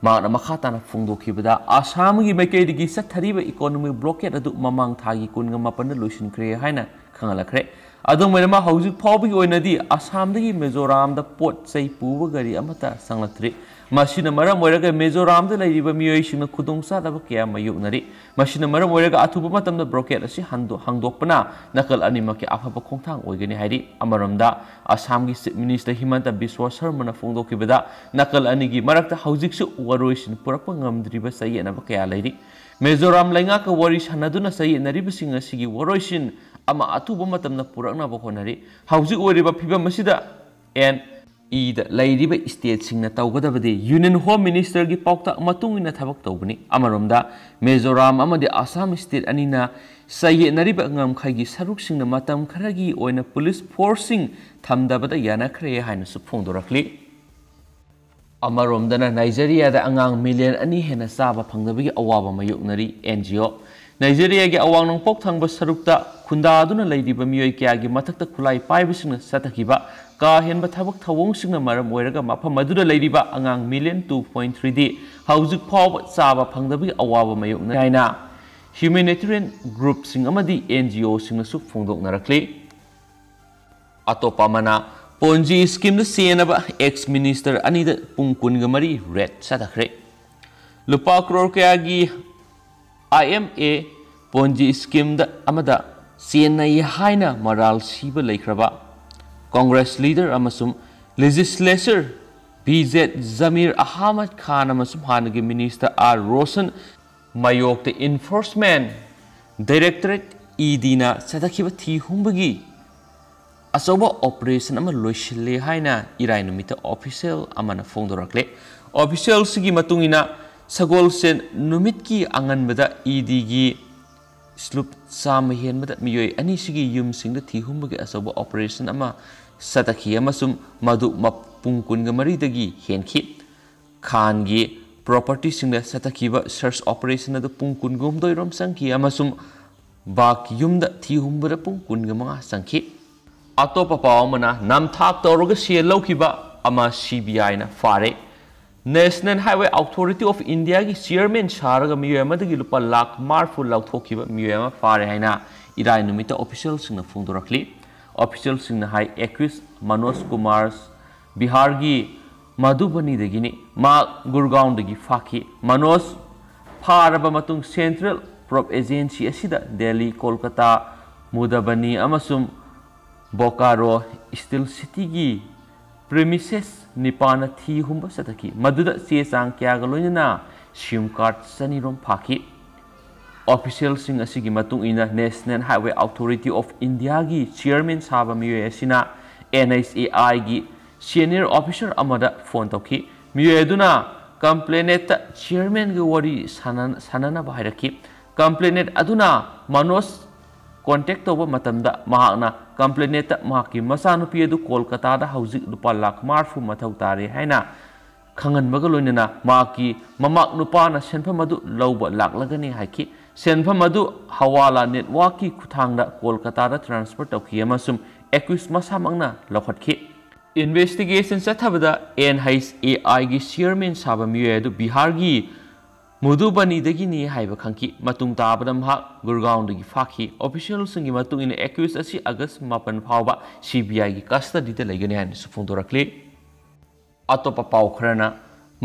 ꯃꯍꯥꯛꯅ ꯃꯈꯥ ꯇꯥꯅ ꯐꯣꯡꯗꯣꯛꯈꯤꯕꯗ, ꯑꯁꯥꯝꯒꯤ ꯃꯥꯏꯀꯩꯗꯒꯤ ꯆꯠꯊꯔꯤꯕ ꯏꯀꯣꯅꯣꯃꯤꯛ ꯕ꯭ꯂꯣꯀꯦꯠ ꯑꯗꯨ ꯃꯃꯥꯡ ꯊꯥꯒꯤ ꯀꯨꯟꯒ ꯃꯥꯄꯟꯗ ꯂꯣꯏꯁꯤꯟꯈ꯭ꯔꯦ ꯍꯥꯏꯅ ꯈꯪꯍꯜꯂꯛꯈ꯭ꯔꯦ꯫ ꯑꯗꯨꯝ ꯑꯣꯏꯅꯃꯛ, ꯍꯧꯖꯤꯛ ꯐꯥꯎꯕꯒꯤ ꯑꯣꯏꯅꯗꯤ ꯑꯁꯥꯝꯗꯒꯤ ꯃꯤꯖꯣꯔꯥꯝꯗ ꯄꯣꯠ ꯆꯩ ꯄꯨꯕ ꯒꯥꯔꯤ ꯑꯃꯠꯇ ꯆꯪꯂꯛꯇ꯭ꯔꯤ꯫ ꯃꯁꯤꯅ ꯃꯔꯝ ꯑꯣꯏꯔꯒ ꯃꯤꯖꯣꯔꯥꯝꯗ ꯂꯩꯔꯤꯕ ꯃꯤꯑꯣꯏꯁꯤꯡꯅ ꯈꯨꯗꯣꯡꯆꯥꯗꯕ ꯀꯌꯥ ꯃꯥꯌꯣꯛꯅꯔꯤ꯫ ꯃꯁꯤꯅ ꯃꯔꯝ ꯑꯣꯏꯔꯒ ꯑꯊꯨꯕ ꯃꯇꯝꯗ ꯕ꯭ꯂꯣꯀꯦꯠ ꯑꯁꯤ ꯍꯟꯗꯣ-, ꯍꯥꯡꯗꯣꯛꯄꯅ ꯅꯥꯀꯜ ꯑꯅꯤꯃꯛꯀꯤ ꯑꯐꯕ ꯈꯣꯡꯊꯥꯡ ꯑꯣꯏꯒꯅꯤ ꯍꯥꯏꯔꯤ꯫ ꯑꯃꯔꯣꯝꯗ, ꯑꯁꯥꯝꯒꯤ ꯆꯤꯐ ꯃꯤꯅꯤꯁꯇꯔ ꯍꯤꯃꯟꯇ ꯕꯤꯁ꯭ꯋ ꯁꯔꯃꯅ ꯐꯣꯡꯗꯣꯛꯈꯤꯕꯗ, ꯅꯥꯀꯜ ꯑꯅꯤꯒꯤ ꯃꯔꯛꯇ ꯍꯧꯖꯤꯛꯁꯨ ꯋꯥꯔꯣꯏꯁꯤꯟ ꯄꯨꯔꯛꯄ ꯉꯝꯗ꯭ꯔꯤꯕ ꯆꯌꯦꯠꯅꯕ ꯀꯌꯥ ꯂꯩꯔꯤ꯫ ꯃꯤꯖꯣꯔꯥꯝ ꯂꯩꯉꯥꯛꯀ ꯋꯥꯔꯤ ꯁꯥꯟꯅꯗꯨꯅ ꯆꯌꯦꯠꯅꯔꯤꯕꯁꯤꯡ ꯑꯁꯤꯒꯤ ꯋꯥꯔꯣꯏꯁꯤꯟ ꯑꯃ ꯑꯊꯨꯕ ꯃꯇꯝꯗ ꯄꯨꯔꯛꯅꯕ ꯍꯣꯠꯅꯔꯤ꯫ ꯍꯧꯖꯤꯛ ꯑꯣꯏꯔꯤꯕ ꯐꯤꯕꯝ ꯑꯁꯤꯗ ꯑꯦꯟ ꯏꯗ ꯂꯩꯔꯤꯕ ꯁ꯭ꯇꯦꯠꯁꯤꯡꯅ ꯇꯧꯒꯗꯕꯗꯤ ꯌꯨꯅꯤꯌꯟ ꯍꯣꯝ ꯃꯤꯅꯤꯁꯇꯔꯒꯤ ꯄꯥꯎꯇꯥꯛ ꯃꯇꯨꯡ ꯏꯟꯅ ꯊꯕꯛ ꯇꯧꯕꯅꯤ꯫ ꯑꯃꯔꯣꯝꯗ, ꯃꯤꯖꯣꯔꯥꯝ ꯑꯃꯗꯤ ꯑꯁꯥꯝ ꯁ꯭ꯇꯦꯠ ꯑꯅꯤꯅ ꯆꯌꯦꯠꯅꯔꯤꯕ ꯉꯝꯈꯩꯒꯤ ꯁꯔꯨꯛꯁꯤꯡꯅ ꯃꯇꯝ ꯈꯔꯒꯤ ꯑꯣꯏꯅ ꯄꯨꯂꯤꯁ ꯐꯣꯔꯁꯁꯤꯡ ꯊꯝꯗꯕꯗ ꯌꯥꯅꯈ꯭ꯔꯦ ꯍꯥꯏꯅꯁꯨ ꯐꯣꯡꯗꯣꯔꯛꯂꯤ꯫ ꯑꯃꯔꯣꯝꯗꯅ, ꯅꯥꯏꯖꯦꯔꯤꯌꯥꯗ ꯑꯉꯥꯡ ꯃꯤꯂꯤꯌꯟ ꯑꯅꯤ ꯍꯦꯟꯅ ꯆꯥꯕ ꯐꯪꯗꯕꯒꯤ ꯑꯋꯥꯕ ꯃꯥꯌꯣꯛꯅꯔꯤ꯫ ꯑꯦꯟ ꯖꯤ ꯑꯣ ꯅꯥꯏꯖꯦꯔꯤꯌꯥꯒꯤ ꯑꯋꯥꯡ ꯅꯣꯡꯄꯣꯛ ꯊꯪꯕ ꯁꯔꯨꯛꯇ ꯈꯨꯟꯗꯥꯗꯨꯅ ꯂꯩꯔꯤꯕ ꯃꯤꯑꯣꯏ ꯀꯌꯥꯒꯤ ꯃꯊꯛꯇ ꯈꯨꯠꯂꯥꯏ ꯄꯥꯏꯕꯁꯤꯡꯅ ꯆꯠꯊꯈꯤꯕ ꯀꯥ ꯍꯦꯟꯕ ꯊꯕꯛ ꯊꯧꯑꯣꯡꯁꯤꯡꯅ ꯃꯔꯝ ꯑꯣꯏꯔꯒ ꯃꯐꯝ ꯑꯗꯨꯗ ꯂꯩꯔꯤꯕ ꯑꯉꯥꯡ ꯃꯤꯂꯤꯌꯟ ꯇꯨ ꯄꯣꯏꯟꯠ ꯊ꯭ꯔꯤꯗꯤ ꯍꯧꯖꯤꯛ ꯐꯥꯎꯕ ꯆꯥꯕ ꯐꯪꯗꯕꯒꯤ ꯑꯋꯥꯕ ꯃꯥꯌꯣꯛꯅꯔꯤ ꯍꯥꯏꯅ ꯍ꯭ꯌꯨꯃꯦꯅꯤꯇꯦꯔꯤꯌꯟ ꯒ꯭ꯔꯨꯞꯁꯤꯡ ꯑꯃꯗꯤ ꯑꯦꯟ ꯖꯤ ꯑꯣꯁꯤꯡꯅꯁꯨ ꯐꯣꯡꯗꯣꯛꯅꯔꯛꯂꯤ꯫ ꯑꯇꯣꯞꯄ ꯑꯃꯅ, ꯄꯣꯟꯖꯤ ꯁ꯭ꯀꯤꯝꯗ ꯆꯦꯟꯅꯕ ꯑꯦꯛꯁ ꯃꯤꯅꯤꯁꯇꯔ ꯑꯅꯤꯗ ꯄꯨꯡ ꯀꯨꯟꯒ ꯃꯔꯤ ꯔꯦꯠ ꯆꯠꯊꯈ꯭ꯔꯦ꯫ ꯂꯨꯄꯥ ꯀ꯭ꯔꯣꯔ ꯀꯌꯥꯒꯤ ꯑꯥꯏ ꯑꯦꯝ ꯑꯦ ꯄꯣꯟꯖꯤ ꯁ꯭ꯀꯤꯝꯗ ꯑꯃꯗ ꯆꯦꯟꯅꯩ ꯍꯥꯏꯅ ꯃꯔꯥꯜ ꯁꯤꯕ ꯂꯩꯈ꯭ꯔꯕ ꯀꯣꯡꯒ꯭ꯔꯦꯁ ꯂꯤꯗꯔ ꯑꯃꯁꯨꯡ ꯂꯦꯖꯤꯁꯂꯦꯆꯔ ꯕꯤ ꯖꯦꯗ ꯖꯃꯤꯔ ꯑꯍꯃꯗ ꯈꯥꯟ ꯑꯃꯁꯨꯡ ꯍꯥꯟꯅꯒꯤ ꯃꯤꯅꯤꯁꯇꯔ ꯑꯥꯔ ꯔꯣꯁꯟ ꯃꯥꯌꯣꯛꯇ ꯏꯟꯐꯣꯔꯁꯃꯦꯟ ꯗꯥꯏꯔꯦꯛꯇꯣꯔꯦꯠ ꯏ ꯗꯤꯅ ꯆꯠꯊꯈꯤꯕ ꯊꯤ ꯍꯨꯝꯕꯒꯤ ꯑꯆꯧꯕ ꯑꯣꯄꯔꯦꯁꯟ ꯑꯃ ꯂꯣꯏꯁꯤꯜꯂꯦ ꯍꯥꯏꯅ ꯏꯔꯥꯏ ꯅꯨꯃꯤꯠꯇ ꯑꯣꯐꯤꯁꯤꯌꯦꯜ ꯑꯃꯅ ꯐꯣꯡꯗꯣꯔꯛꯂꯦ꯫ ꯑꯣꯐꯤꯁꯤꯌꯦꯜꯁꯤꯒꯤ ꯃꯇꯨꯡ ꯏꯟꯅ, ꯁꯒꯣꯜꯁꯦꯟ ꯅꯨꯃꯤꯠꯀꯤ ꯑꯉꯟꯕꯗ ꯏ ꯗꯤꯒꯤ ꯁ꯭ꯂꯨꯞ ꯆꯥꯝꯃ ꯍꯦꯟꯕꯗ ꯃꯤꯑꯣꯏ ꯑꯅꯤꯁꯤꯒꯤ ꯌꯨꯝꯁꯤꯡꯗ ꯊꯤ ꯍꯨꯝꯕꯒꯤ ꯑꯆꯧꯕ ꯑꯣꯄꯔꯦꯁꯟ ꯑꯃ ꯆꯠꯊꯈꯤ ꯑꯃꯁꯨꯡ ꯃꯗꯨ ꯃ-, ꯄꯨꯡ ꯀꯨꯟꯒ ꯃꯔꯤꯗꯒꯤ ꯍꯦꯟꯈꯤ꯫ ꯈꯥꯟꯒꯤ ꯄ꯭ꯔꯣꯄꯔꯇꯤꯁꯤꯡꯗ ꯆꯠꯊꯈꯤꯕ ꯁꯔꯆ ꯑꯣꯄꯔꯦꯁꯟ ꯑꯗꯨ ꯄꯨꯡ ꯀꯨꯟꯒ ꯍꯨꯝꯗꯣꯏ ꯔꯣꯝ ꯆꯪꯈꯤ ꯑꯃꯁꯨꯡ ꯕꯥꯒ ꯌꯨꯝꯗ ꯊꯤ ꯍꯨꯝꯕꯗ ꯄꯨꯡ ꯀꯨꯟꯒ ꯃꯉꯥ ꯆꯪꯈꯤ꯫ ꯑꯇꯣꯞꯄ ꯄꯥꯎ ꯑꯃꯅ, ꯅꯝꯊꯥꯛ ꯇꯧꯔꯒ ꯁꯦꯜ ꯂꯧꯈꯤꯕ ꯑꯃ ꯁꯤ ꯕꯤ ꯑꯥꯏꯅ ꯐꯥꯔꯦ꯫ National Highway Authority of Indiaꯒꯤ ꯆꯤꯌꯔꯃꯦꯟ ꯁꯥꯔꯒ ꯃꯤꯑꯣꯏ ꯑꯃꯗꯒꯤ ꯂꯨꯄꯥ ꯂꯥꯈ ꯃꯔꯤꯐꯨ ꯂꯧꯊꯣꯛꯈꯤꯕ ꯃꯤꯑꯣꯏ ꯑꯃ ꯐꯥꯔꯦ ꯍꯥꯏꯅ ꯏꯔꯥꯏ ꯅꯨꯃꯤꯠꯇ ꯑꯣꯐꯤꯁꯤꯌꯦꯜꯁꯤꯡꯅ ꯐꯣꯡꯗꯣꯔꯛꯂꯤ꯫ ꯑꯣꯐꯤꯁꯤꯌꯦꯜꯁꯤꯡꯅ ꯍꯥꯏ, ꯑꯦꯀ꯭ꯌꯨꯁ ꯃꯅꯣꯖ ꯀꯨꯃꯥꯔ ꯕꯤꯍꯥꯔꯒꯤ ꯃꯙꯨꯕꯅꯤꯗꯒꯤꯅꯤ꯫ ꯃꯍꯥꯛ ꯒꯨꯔꯒꯥꯎꯟꯗꯒꯤ ꯐꯥꯈꯤ꯫ ꯃꯅꯣꯖ ꯐꯥꯔꯕ ꯃꯇꯨꯡ, ꯁꯦꯟꯇ꯭ꯔꯦꯜ ꯄ꯭ꯔꯣꯞ ꯑꯦꯖꯦꯟꯁꯤ ꯑꯁꯤꯗ ꯗꯦꯜꯂꯤ, ꯀꯣꯜꯀꯇꯥ, ꯃꯨꯗꯕꯅꯤ ꯑꯃꯁꯨꯡ ꯕꯣꯀꯥꯔꯣ ꯁ꯭ꯇꯤꯜ ꯁꯤꯇꯤꯒꯤ ꯄ꯭ꯔꯤꯃꯤꯁꯦꯁ ꯅꯤꯄꯥꯟꯗ ꯊꯤ ꯍꯨꯝꯕ ꯆꯠꯊꯈꯤ, ꯃꯗꯨꯗ ꯆꯦ ꯆꯥꯡ ꯀꯌꯥꯒ ꯂꯣꯏꯅꯅ ꯁꯤꯝ ꯀꯥꯔꯗ ꯆꯅꯤ ꯔꯣꯝ ꯐꯥꯈꯤ꯫ ꯑꯣꯐꯤꯁꯤꯌꯦꯜꯁꯤꯡ ꯑꯁꯤꯒꯤ ꯃꯇꯨꯡ ꯏꯟꯅ, National Highway Authority of Indiaꯒꯤ ꯆꯤꯌꯔꯃꯦꯟ ꯁꯥꯕ ꯃꯤꯑꯣꯏ ꯑꯁꯤꯅ ꯑꯦꯟ ꯑꯩꯆ ꯑꯦ ꯑꯥꯏꯒꯤ ꯁꯦꯅꯤꯌꯔ ꯑꯣꯐꯤꯁꯥꯔ ꯑꯃꯗ ꯐꯣꯟ ꯇꯧꯈꯤ꯫ ꯃꯤꯑꯣꯏ ꯑꯗꯨꯅ ꯀꯝꯄ꯭ꯂꯦꯅꯦꯠꯇ ꯆꯤꯌꯔꯃꯦꯟꯒ ꯋꯥꯔꯤ ꯁꯥꯟꯅ-, ꯁꯥꯟꯅꯅꯕ ꯍꯥꯏꯔꯛꯈꯤ꯫ ꯀꯝꯄ꯭ꯂꯦꯅꯦꯠ ꯑꯗꯨꯅ ꯃꯅꯣꯖ ꯀꯣꯟꯇꯦꯛ ꯇꯧꯕ ꯃꯇꯝꯗ, ꯃꯍꯥꯛꯅ ꯀꯝꯄ꯭ꯂꯦꯅꯦꯠꯇ ꯃꯍꯥꯛꯀꯤ ꯃꯆꯥꯅꯨꯄꯤ ꯑꯗꯨ ꯀꯣꯜꯀꯇꯥꯗ ꯍꯧꯖꯤꯛ ꯂꯨꯄꯥ ꯂꯥꯈ ꯃꯔꯤꯐꯨ ꯃꯊꯧ ꯇꯥꯔꯦ ꯍꯥꯏꯅ ꯈꯪꯍꯟꯕꯒ ꯂꯣꯏꯅꯅ, ꯃꯍꯥꯛꯀꯤ ꯃꯃꯥ ꯅꯨꯄꯥꯅ ꯁꯦꯟꯐꯝ ꯑꯗꯨ ꯂꯧꯕ ꯂꯥꯛꯂꯒꯅꯤ ꯍꯥꯏꯈꯤ꯫ ꯁꯦꯟꯐꯝ ꯑꯗꯨ ꯍꯋꯥꯂꯥ ꯅꯦꯠꯋꯥꯔꯛꯀꯤ ꯈꯨꯠꯊꯥꯡꯗ ꯀꯣꯜꯀꯇꯥꯗ ꯇ꯭ꯔꯥꯟꯁꯐꯔ ꯇꯧꯈꯤ ꯑꯃꯁꯨꯡ ꯑꯦꯀ꯭ꯌꯨꯁ ꯃꯁꯥꯃꯛꯅ ꯂꯧꯈꯠꯈꯤ꯫ ꯏꯟꯚꯦꯁꯇꯤꯒꯦꯁꯟ ꯆꯠꯊꯕꯗ, ꯑꯦꯟ ꯑꯩꯆ ꯑꯦ ꯑꯥꯏꯒꯤ ꯆꯤꯌꯔꯃꯦꯟ ꯁꯥꯕ ꯃꯤꯑꯣꯏ ꯑꯗꯨ ꯕꯤꯍꯥꯔꯒꯤ ꯃꯨꯗꯨꯕꯅꯤꯗꯒꯤꯅꯤ ꯍꯥꯏꯕ ꯈꯪꯈꯤ꯫ ꯃꯇꯨꯡ ꯇꯥꯕꯗ ꯃꯍꯥꯛ ꯒꯨꯔꯒꯥꯎꯟꯗꯒꯤ ꯐꯥꯈꯤ꯫ ꯑꯣꯐꯤꯁꯤꯌꯦꯜꯁꯤꯡꯒꯤ ꯃꯇꯨꯡ ꯏꯟꯅ ꯑꯦꯀ꯭ꯌꯨꯁ ꯑꯁꯤ ꯑꯥꯒꯁ ꯃꯥꯄꯟ ꯐꯥꯎꯕ ꯁꯤ ꯕꯤ ꯑꯥꯏꯒꯤ ꯀꯁꯇꯗꯤꯗ ꯂꯩꯒꯅꯤ ꯍꯥꯏꯅꯁꯨ ꯐꯣꯡꯗꯣꯔꯛꯂꯤ꯫ ꯑꯇꯣꯞꯄ ꯄꯥꯎ ꯈꯔꯅ,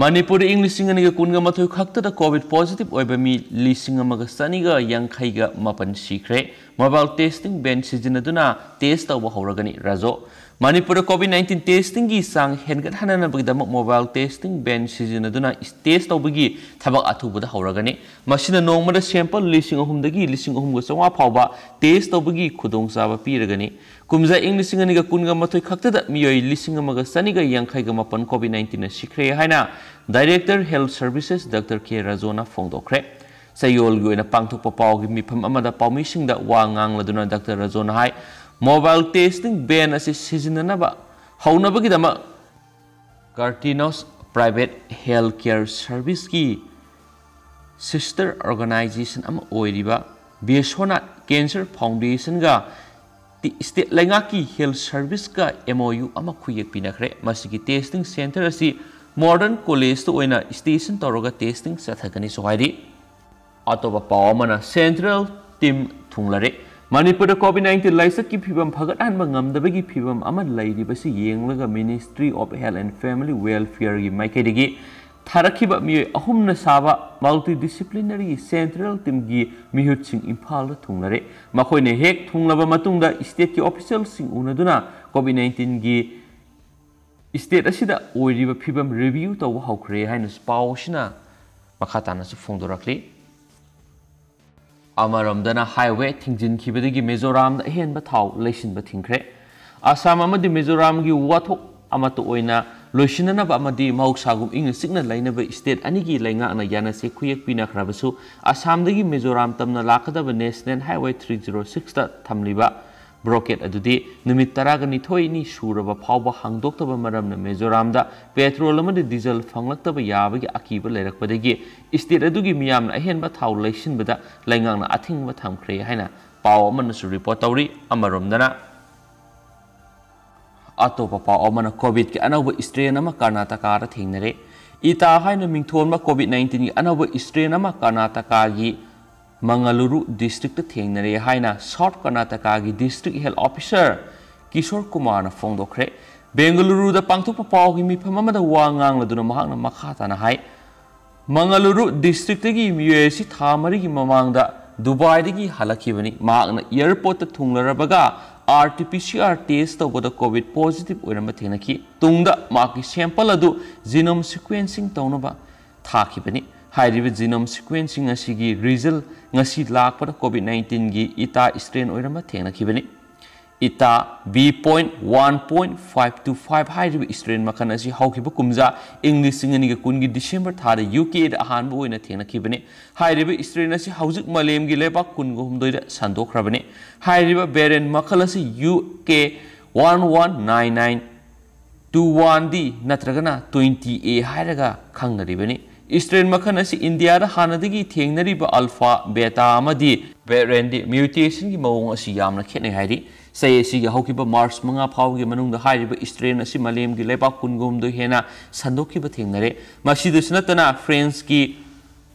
ꯃꯅꯤꯄꯨꯔꯗ ꯏꯪ ꯂꯤꯁꯤꯡ ꯑꯅꯤꯒ ꯀꯨꯟꯒ ꯃꯥꯊꯣꯏ ꯈꯛꯇꯗ ꯀꯣꯚꯤꯗ ꯄꯣꯖꯤꯇꯤꯚ ꯑꯣꯏꯕ ꯃꯤ ꯂꯤꯁꯤꯡ ꯑꯃꯒ ꯆꯅꯤꯒ ꯌꯥꯡꯈꯩꯒ ꯃꯥꯄꯟ ꯁꯤꯈ꯭ꯔꯦ꯫ ꯃꯣꯕꯥꯏꯜ ꯇꯦꯁꯇꯤꯡ ꯚꯦꯟ ꯁꯤꯖꯤꯟꯅꯗꯨꯅ ꯇꯦꯁ ꯇꯧꯕ ꯍꯧꯔꯒꯅꯤ꯫ ꯔꯥꯖꯣ꯫ ꯃꯅꯤꯄꯨꯔꯗ ꯀꯣꯚꯤꯗ ꯅꯥꯏꯟꯇꯤꯟ ꯇꯦꯁꯇꯤꯡꯒꯤ ꯆꯥꯡ ꯍꯦꯟꯒꯠꯍꯟꯅꯕꯒꯤꯗꯃꯛ ꯃꯣꯕꯥꯏꯜ ꯇꯦꯁꯇꯤꯡ ꯚꯦꯟ ꯁꯤꯖꯤꯟꯅꯗꯨꯅ ꯇꯦꯁ ꯇꯧꯕꯒꯤ ꯊꯕꯛ ꯑꯊꯨꯕꯗ ꯍꯧꯔꯒꯅꯤ꯫ ꯃꯁꯤꯅ ꯅꯣꯡꯃꯗ ꯁꯦꯝꯄꯜ ꯂꯤꯁꯤꯡ ꯑꯍꯨꯝꯗꯒꯤ ꯂꯤꯁꯤꯡ ꯑꯍꯨꯝꯒ ꯆꯥꯝꯃꯉꯥ ꯐꯥꯎꯕ ꯇꯦꯁ ꯇꯧꯕꯒꯤ ꯈꯨꯗꯣꯡꯆꯥꯕ ꯄꯤꯔꯒꯅꯤ꯫ ꯀꯨꯝꯖꯥ ꯏꯪ ꯂꯤꯁꯤꯡ ꯑꯅꯤꯒ ꯀꯨꯟꯒ ꯃꯥꯊꯣꯏ ꯈꯛꯇꯗ ꯃꯤꯑꯣꯏ ꯂꯤꯁꯤꯡ ꯑꯃꯒ ꯆꯅꯤꯒ ꯌꯥꯡꯈꯩꯒ ꯃꯥꯄꯟ ꯀꯣꯚꯤꯗ ꯅꯥꯏꯟꯇꯤꯟꯅ ꯁꯤꯈ꯭ꯔꯦ ꯍꯥꯏꯅ ꯗꯥꯏꯔꯦꯛꯇꯔ ꯍꯦꯜꯊ ꯁꯔꯚꯤꯁꯦꯁ ꯗꯥꯛꯇꯔ ꯀꯦ ꯔꯥꯖꯣꯅ ꯐꯣꯡꯗꯣꯛꯈ꯭ꯔꯦ꯫ ꯆꯌꯣꯜꯒꯤ ꯑꯣꯏꯅ ꯄꯥꯡꯊꯣꯛꯄ ꯄꯥꯎꯒꯤ ꯃꯤꯐꯝ ꯑꯃꯗ ꯄꯥꯎꯃꯤꯁꯤꯡꯗ ꯋꯥ ꯉꯥꯡꯂꯗꯨꯅ ꯗꯥꯛꯇꯔ ꯔꯥꯖꯣꯅ ꯍꯥꯏ, ꯃꯣꯕꯥꯏꯜ ꯇꯦꯁꯇꯤꯡ ꯚꯦꯟ ꯑꯁꯤ ꯁꯤꯖꯤꯟꯅꯅꯕ ꯍꯧꯅꯕꯒꯤꯗꯃꯛ ꯀꯥꯔꯇꯤꯅꯣꯁ ꯄ꯭ꯔꯥꯏꯚꯦꯠ ꯍꯦꯜꯊ ꯀꯦꯌꯔ ꯁꯔꯚꯤꯁꯀꯤ ꯁꯤꯁꯇꯔ ꯑꯣꯔꯒꯅꯥꯏꯖꯦꯁꯟ ꯑꯃ ꯑꯣꯏꯔꯤꯕ ꯕꯤꯁ꯭ꯋꯅꯥꯊ ꯀꯦꯟꯁꯔ ꯐꯥꯎꯟꯗꯦꯁꯟꯒ ꯇꯤ-, ꯁ꯭ꯇꯦꯠ ꯂꯩꯉꯥꯛꯀꯤ ꯍꯦꯜꯊ ꯁꯔꯚꯤꯁꯀ ꯑꯦꯝ ꯑꯣ ꯌꯨ ꯑꯃ ꯈꯨꯌꯦꯛ ꯄꯤꯅꯈ꯭ꯔꯦ꯫ ꯃꯁꯤꯒꯤ ꯇꯦꯁꯇꯤꯡ ꯁꯦꯟꯇꯔ ꯑꯁꯤ ꯃꯣꯗꯔꯟ ꯀꯣꯂꯦꯖꯇ ꯑꯣꯏꯅ ꯁ꯭ꯇꯦꯁꯟ ꯇꯧꯔꯒ ꯇꯦꯁꯇꯤꯡ ꯆꯠꯊꯒꯅꯤꯁꯨ ꯍꯥꯏꯔꯤ꯫ ꯑꯇꯣꯞꯄ ꯄꯥꯎ ꯑꯃꯅ, ꯁꯦꯟꯇ꯭ꯔꯦꯜ ꯇꯤꯝ ꯊꯨꯡꯂꯔꯦ꯫ ꯃꯅꯤꯄꯨꯔꯗ ꯀꯣꯚꯤꯗ ꯅꯥꯏꯟꯇꯤꯟ ꯂꯥꯏꯆꯠꯀꯤ ꯐꯤꯕꯝ ꯐꯒꯠꯍꯟꯕ ꯉꯝꯗꯕꯒꯤ ꯐꯤꯕꯝ ꯑꯃ ꯂꯩꯔꯤꯕꯁꯤ ꯌꯦꯡꯂꯒ Ministry of Health and Family Welfareꯒꯤ ꯃꯥꯏꯀꯩꯗꯒꯤ ꯊꯥꯔꯛꯈꯤꯕ ꯃꯤꯑꯣꯏ ꯑꯍꯨꯝꯅ ꯁꯥꯕ multidisciplinary central teamꯒꯤ ꯃꯤꯍꯨꯠꯁꯤꯡ ꯏꯝꯐꯥꯜꯗ ꯊꯨꯡꯂꯔꯦ꯫ ꯃꯈꯣꯏꯅ ꯍꯦꯛ ꯊꯨꯡꯂꯕ ꯃꯇꯨꯡꯗ ꯁ꯭ꯇꯦꯠꯀꯤ ꯑꯣꯐꯤꯁꯤꯌꯦꯜꯁꯤꯡ ꯎꯅꯗꯨꯅ ꯀꯣꯚꯤꯗ ꯅꯥꯏꯟꯇꯤꯟꯒꯤ ꯁ꯭ꯇꯦꯠ ꯑꯁꯤꯗ ꯑꯣꯏꯔꯤꯕ ꯐꯤꯕꯝ ꯔꯤꯚꯤꯌꯨ ꯇꯧꯕ ꯍꯧꯈ꯭ꯔꯦ ꯍꯥꯏꯅꯁꯨ ꯄꯥꯎ ꯑꯁꯤꯅ ꯃꯈꯥ ꯇꯥꯅꯁꯨ ꯐꯣꯡꯗꯣꯔꯛꯂꯤ꯫ ꯑꯃꯔꯣꯝꯗꯅ, ꯍꯥꯏꯋꯦ ꯊꯤꯡꯖꯤꯟꯈꯤꯕꯗꯒꯤ ꯃꯤꯖꯣꯔꯥꯝꯗ ꯑꯍꯦꯟꯕ ꯊꯥꯎ ꯂꯩꯁꯤꯟꯕ ꯊꯤꯡꯈ꯭ꯔꯦ꯫ ꯑꯁꯥꯝ ꯑꯃꯗꯤ ꯃꯤꯖꯣꯔꯥꯝꯒꯤ ꯋꯥꯊꯣꯛ ꯑꯃꯠꯇ ꯑꯣꯏꯅ ꯂꯣꯏꯁꯤꯟꯅꯅꯕ ꯑꯃꯗꯤ ꯃꯍꯧꯁꯥꯒꯨꯝ ꯏꯪꯅ ꯆꯤꯛꯅ ꯂꯩꯅꯕ ꯁ꯭ꯇꯦꯠ ꯑꯅꯤꯒꯤ ꯂꯩꯉꯥꯛꯅ ꯌꯥꯅꯁꯦ ꯈꯨꯌꯦꯛ ꯄꯤꯅꯈ꯭ꯔꯕꯁꯨ, ꯑꯁꯥꯝꯗꯒꯤ ꯃꯤꯖꯣꯔꯥꯝ ꯇꯝꯅ ꯂꯥꯛꯀꯗꯕ National Highway three zero sixꯇ ꯊꯝꯂꯤꯕ ꯕ꯭ꯂꯣꯀꯦꯠ ꯑꯗꯨꯗꯤ ꯅꯨꯃꯤꯠ ꯇꯔꯥꯅꯤꯊꯣꯏꯅꯤ ꯁꯨꯔꯕ ꯐꯥꯎꯕ ꯍꯥꯡꯗꯣꯛꯇꯕ ꯃꯔꯝꯅ ꯃꯤꯖꯣꯔꯥꯝꯗ ꯄꯦꯇ꯭ꯔꯣꯜ ꯑꯃꯗꯤ ꯗꯤꯖꯜ ꯐꯪꯂꯛꯇꯕ ꯌꯥꯕꯒꯤ ꯑꯀꯤꯕ ꯂꯩꯔꯛꯄꯗꯒꯤ ꯁ꯭ꯇꯦꯠ ꯑꯗꯨꯒꯤ ꯃꯤꯌꯥꯝꯅ ꯑꯍꯦꯟꯕ ꯊꯥꯎ ꯂꯩꯁꯤꯟꯕꯗ ꯂꯩꯉꯥꯛꯅ ꯑꯊꯤꯡꯕ ꯊꯝꯈ꯭ꯔꯦ ꯍꯥꯏꯅ ꯄꯥꯎ ꯑꯃꯅꯁꯨ ꯔꯤꯄꯣꯔꯠ ꯇꯧꯔꯤ꯫ ꯑꯃꯔꯣꯝꯗꯅ, ꯑꯇꯣꯞꯄ ꯄꯥꯎ ꯑꯃꯅ, ꯀꯣꯚꯤꯗꯀꯤ ꯑꯅꯧꯕ ꯁ꯭ꯇ꯭ꯔꯦꯟ ꯑꯃ ꯀꯔꯅꯥꯇꯀꯥꯗ ꯊꯦꯡꯅꯔꯦ꯫ ꯏꯇꯥ ꯍꯥꯏꯅ ꯃꯤꯡꯊꯣꯟꯕ COVID nineteenꯒꯤ ꯑꯅꯧꯕ strain ꯑꯃ ꯀꯔꯅꯥꯇꯀꯥꯒꯤ ꯃꯪꯒꯂꯨꯔꯨ districtꯇ ꯊꯦꯡꯅꯔꯦ ꯍꯥꯏꯅ South Karnatakaꯒꯤ District Health Officer Kishore ꯀꯨꯃꯥꯔꯅ ꯐꯣꯡꯗꯣꯛꯈ꯭ꯔꯦ꯫ ꯕꯦꯡꯒꯂꯨꯔꯨꯗ ꯄꯥꯡꯊꯣꯛꯄ ꯄꯥꯎꯒꯤ ꯃꯤꯐꯝ ꯑꯃꯗ ꯋꯥ ꯉꯥꯡꯂꯗꯨꯅ ꯃꯍꯥꯛꯅ ꯃꯈꯥ ꯇꯥꯅ ꯍꯥꯏ, ꯃꯪꯒꯂꯨꯔꯨ districtꯒꯤ ꯃꯤꯑꯣꯏ ꯑꯁꯤ ꯊꯥ ꯃꯔꯤꯒꯤ ꯃꯃꯥꯡꯗ ꯗꯨꯕꯥꯏꯗꯒꯤ ꯍꯜꯂꯛꯈꯤꯕꯅꯤ꯫ ꯃꯍꯥꯛꯅ airportꯇ ꯊꯨꯡꯂꯔꯕꯒ RT-PCR test ꯇꯧꯕꯗ COVID positive ꯑꯣꯏꯔꯝꯕ ꯊꯦꯡꯅꯈꯤ꯫ ꯇꯨꯡꯗ ꯃꯍꯥꯛꯀꯤ sample ꯑꯗꯨ genome sequencing ꯇꯧꯅꯕ ꯊꯥꯈꯤꯕꯅꯤ꯫ ꯍꯥꯏꯔꯤꯕ genome sequencing ꯑꯁꯤꯒꯤ result ꯉꯁꯤ ꯂꯥꯛꯄꯗ COVID nineteenꯒꯤ ꯏꯇꯥ strain ꯑꯣꯏꯔꯝꯕ ꯊꯦꯡꯅꯈꯤꯕꯅꯤ꯫ ꯏꯇꯥ B point one point five two five ꯍꯥꯏꯔꯤꯕ strain ꯃꯈꯜ ꯑꯁꯤ ꯍꯧꯈꯤꯕ ꯀꯨꯝꯖꯥ ꯏꯪ ꯂꯤꯁꯤꯡ ꯑꯅꯤꯒ ꯀꯨꯟꯒꯤ December ꯊꯥꯗ UKꯗ ꯑꯍꯥꯟꯕ ꯑꯣꯏꯅ ꯊꯦꯡꯅꯈꯤꯕꯅꯤ꯫ ꯍꯥꯏꯔꯤꯕ strain ꯑꯁꯤ ꯍꯧꯖꯤꯛ ꯃꯥꯂꯦꯝꯒꯤ ꯂꯩꯕꯥꯛ ꯀꯨꯟꯒ ꯍꯨꯝꯗꯣꯏꯗ ꯁꯟꯗꯣꯛꯈ꯭ꯔꯕꯅꯤ꯫ ꯍꯥꯏꯔꯤꯕ variant ꯃꯈꯜ ꯑꯁꯤ U K one one nine nine two one D ꯅꯠꯇ꯭ꯔꯒꯅ twenty A ꯍꯥꯏꯔꯒ ꯈꯪꯅꯔꯤꯕꯅꯤ꯫ Strain ꯃꯈꯜ ꯑꯁꯤ ꯏꯟꯗꯤꯌꯥꯗ ꯍꯥꯟꯅꯗꯒꯤ ꯊꯦꯡꯅꯔꯤꯕ alpha, beta ꯑꯃꯗꯤ variantꯗꯤ mutationꯒꯤ ꯃꯑꯣꯡ ꯑꯁꯤ ꯌꯥꯝꯅ ꯈꯦꯠꯅꯩ ꯍꯥꯏꯔꯤ꯫ ꯆꯍꯤ ꯑꯁꯤꯒꯤ ꯍꯧꯈꯤꯕ March ꯃꯉꯥ ꯐꯥꯎꯕꯒꯤ ꯃꯅꯨꯡꯗ ꯍꯥꯏꯔꯤꯕ strain ꯑꯁꯤ ꯃꯥꯂꯦꯝꯒꯤ ꯂꯩꯕꯥꯛ ꯀꯨꯟꯒ ꯍꯨꯝꯗꯣꯏ ꯍꯦꯟꯅ ꯁꯟꯗꯣꯛꯈꯤꯕ ꯊꯦꯡꯅꯔꯦ꯫ ꯃꯁꯤꯗꯁꯨ ꯅꯠꯇꯅ Franceꯀꯤ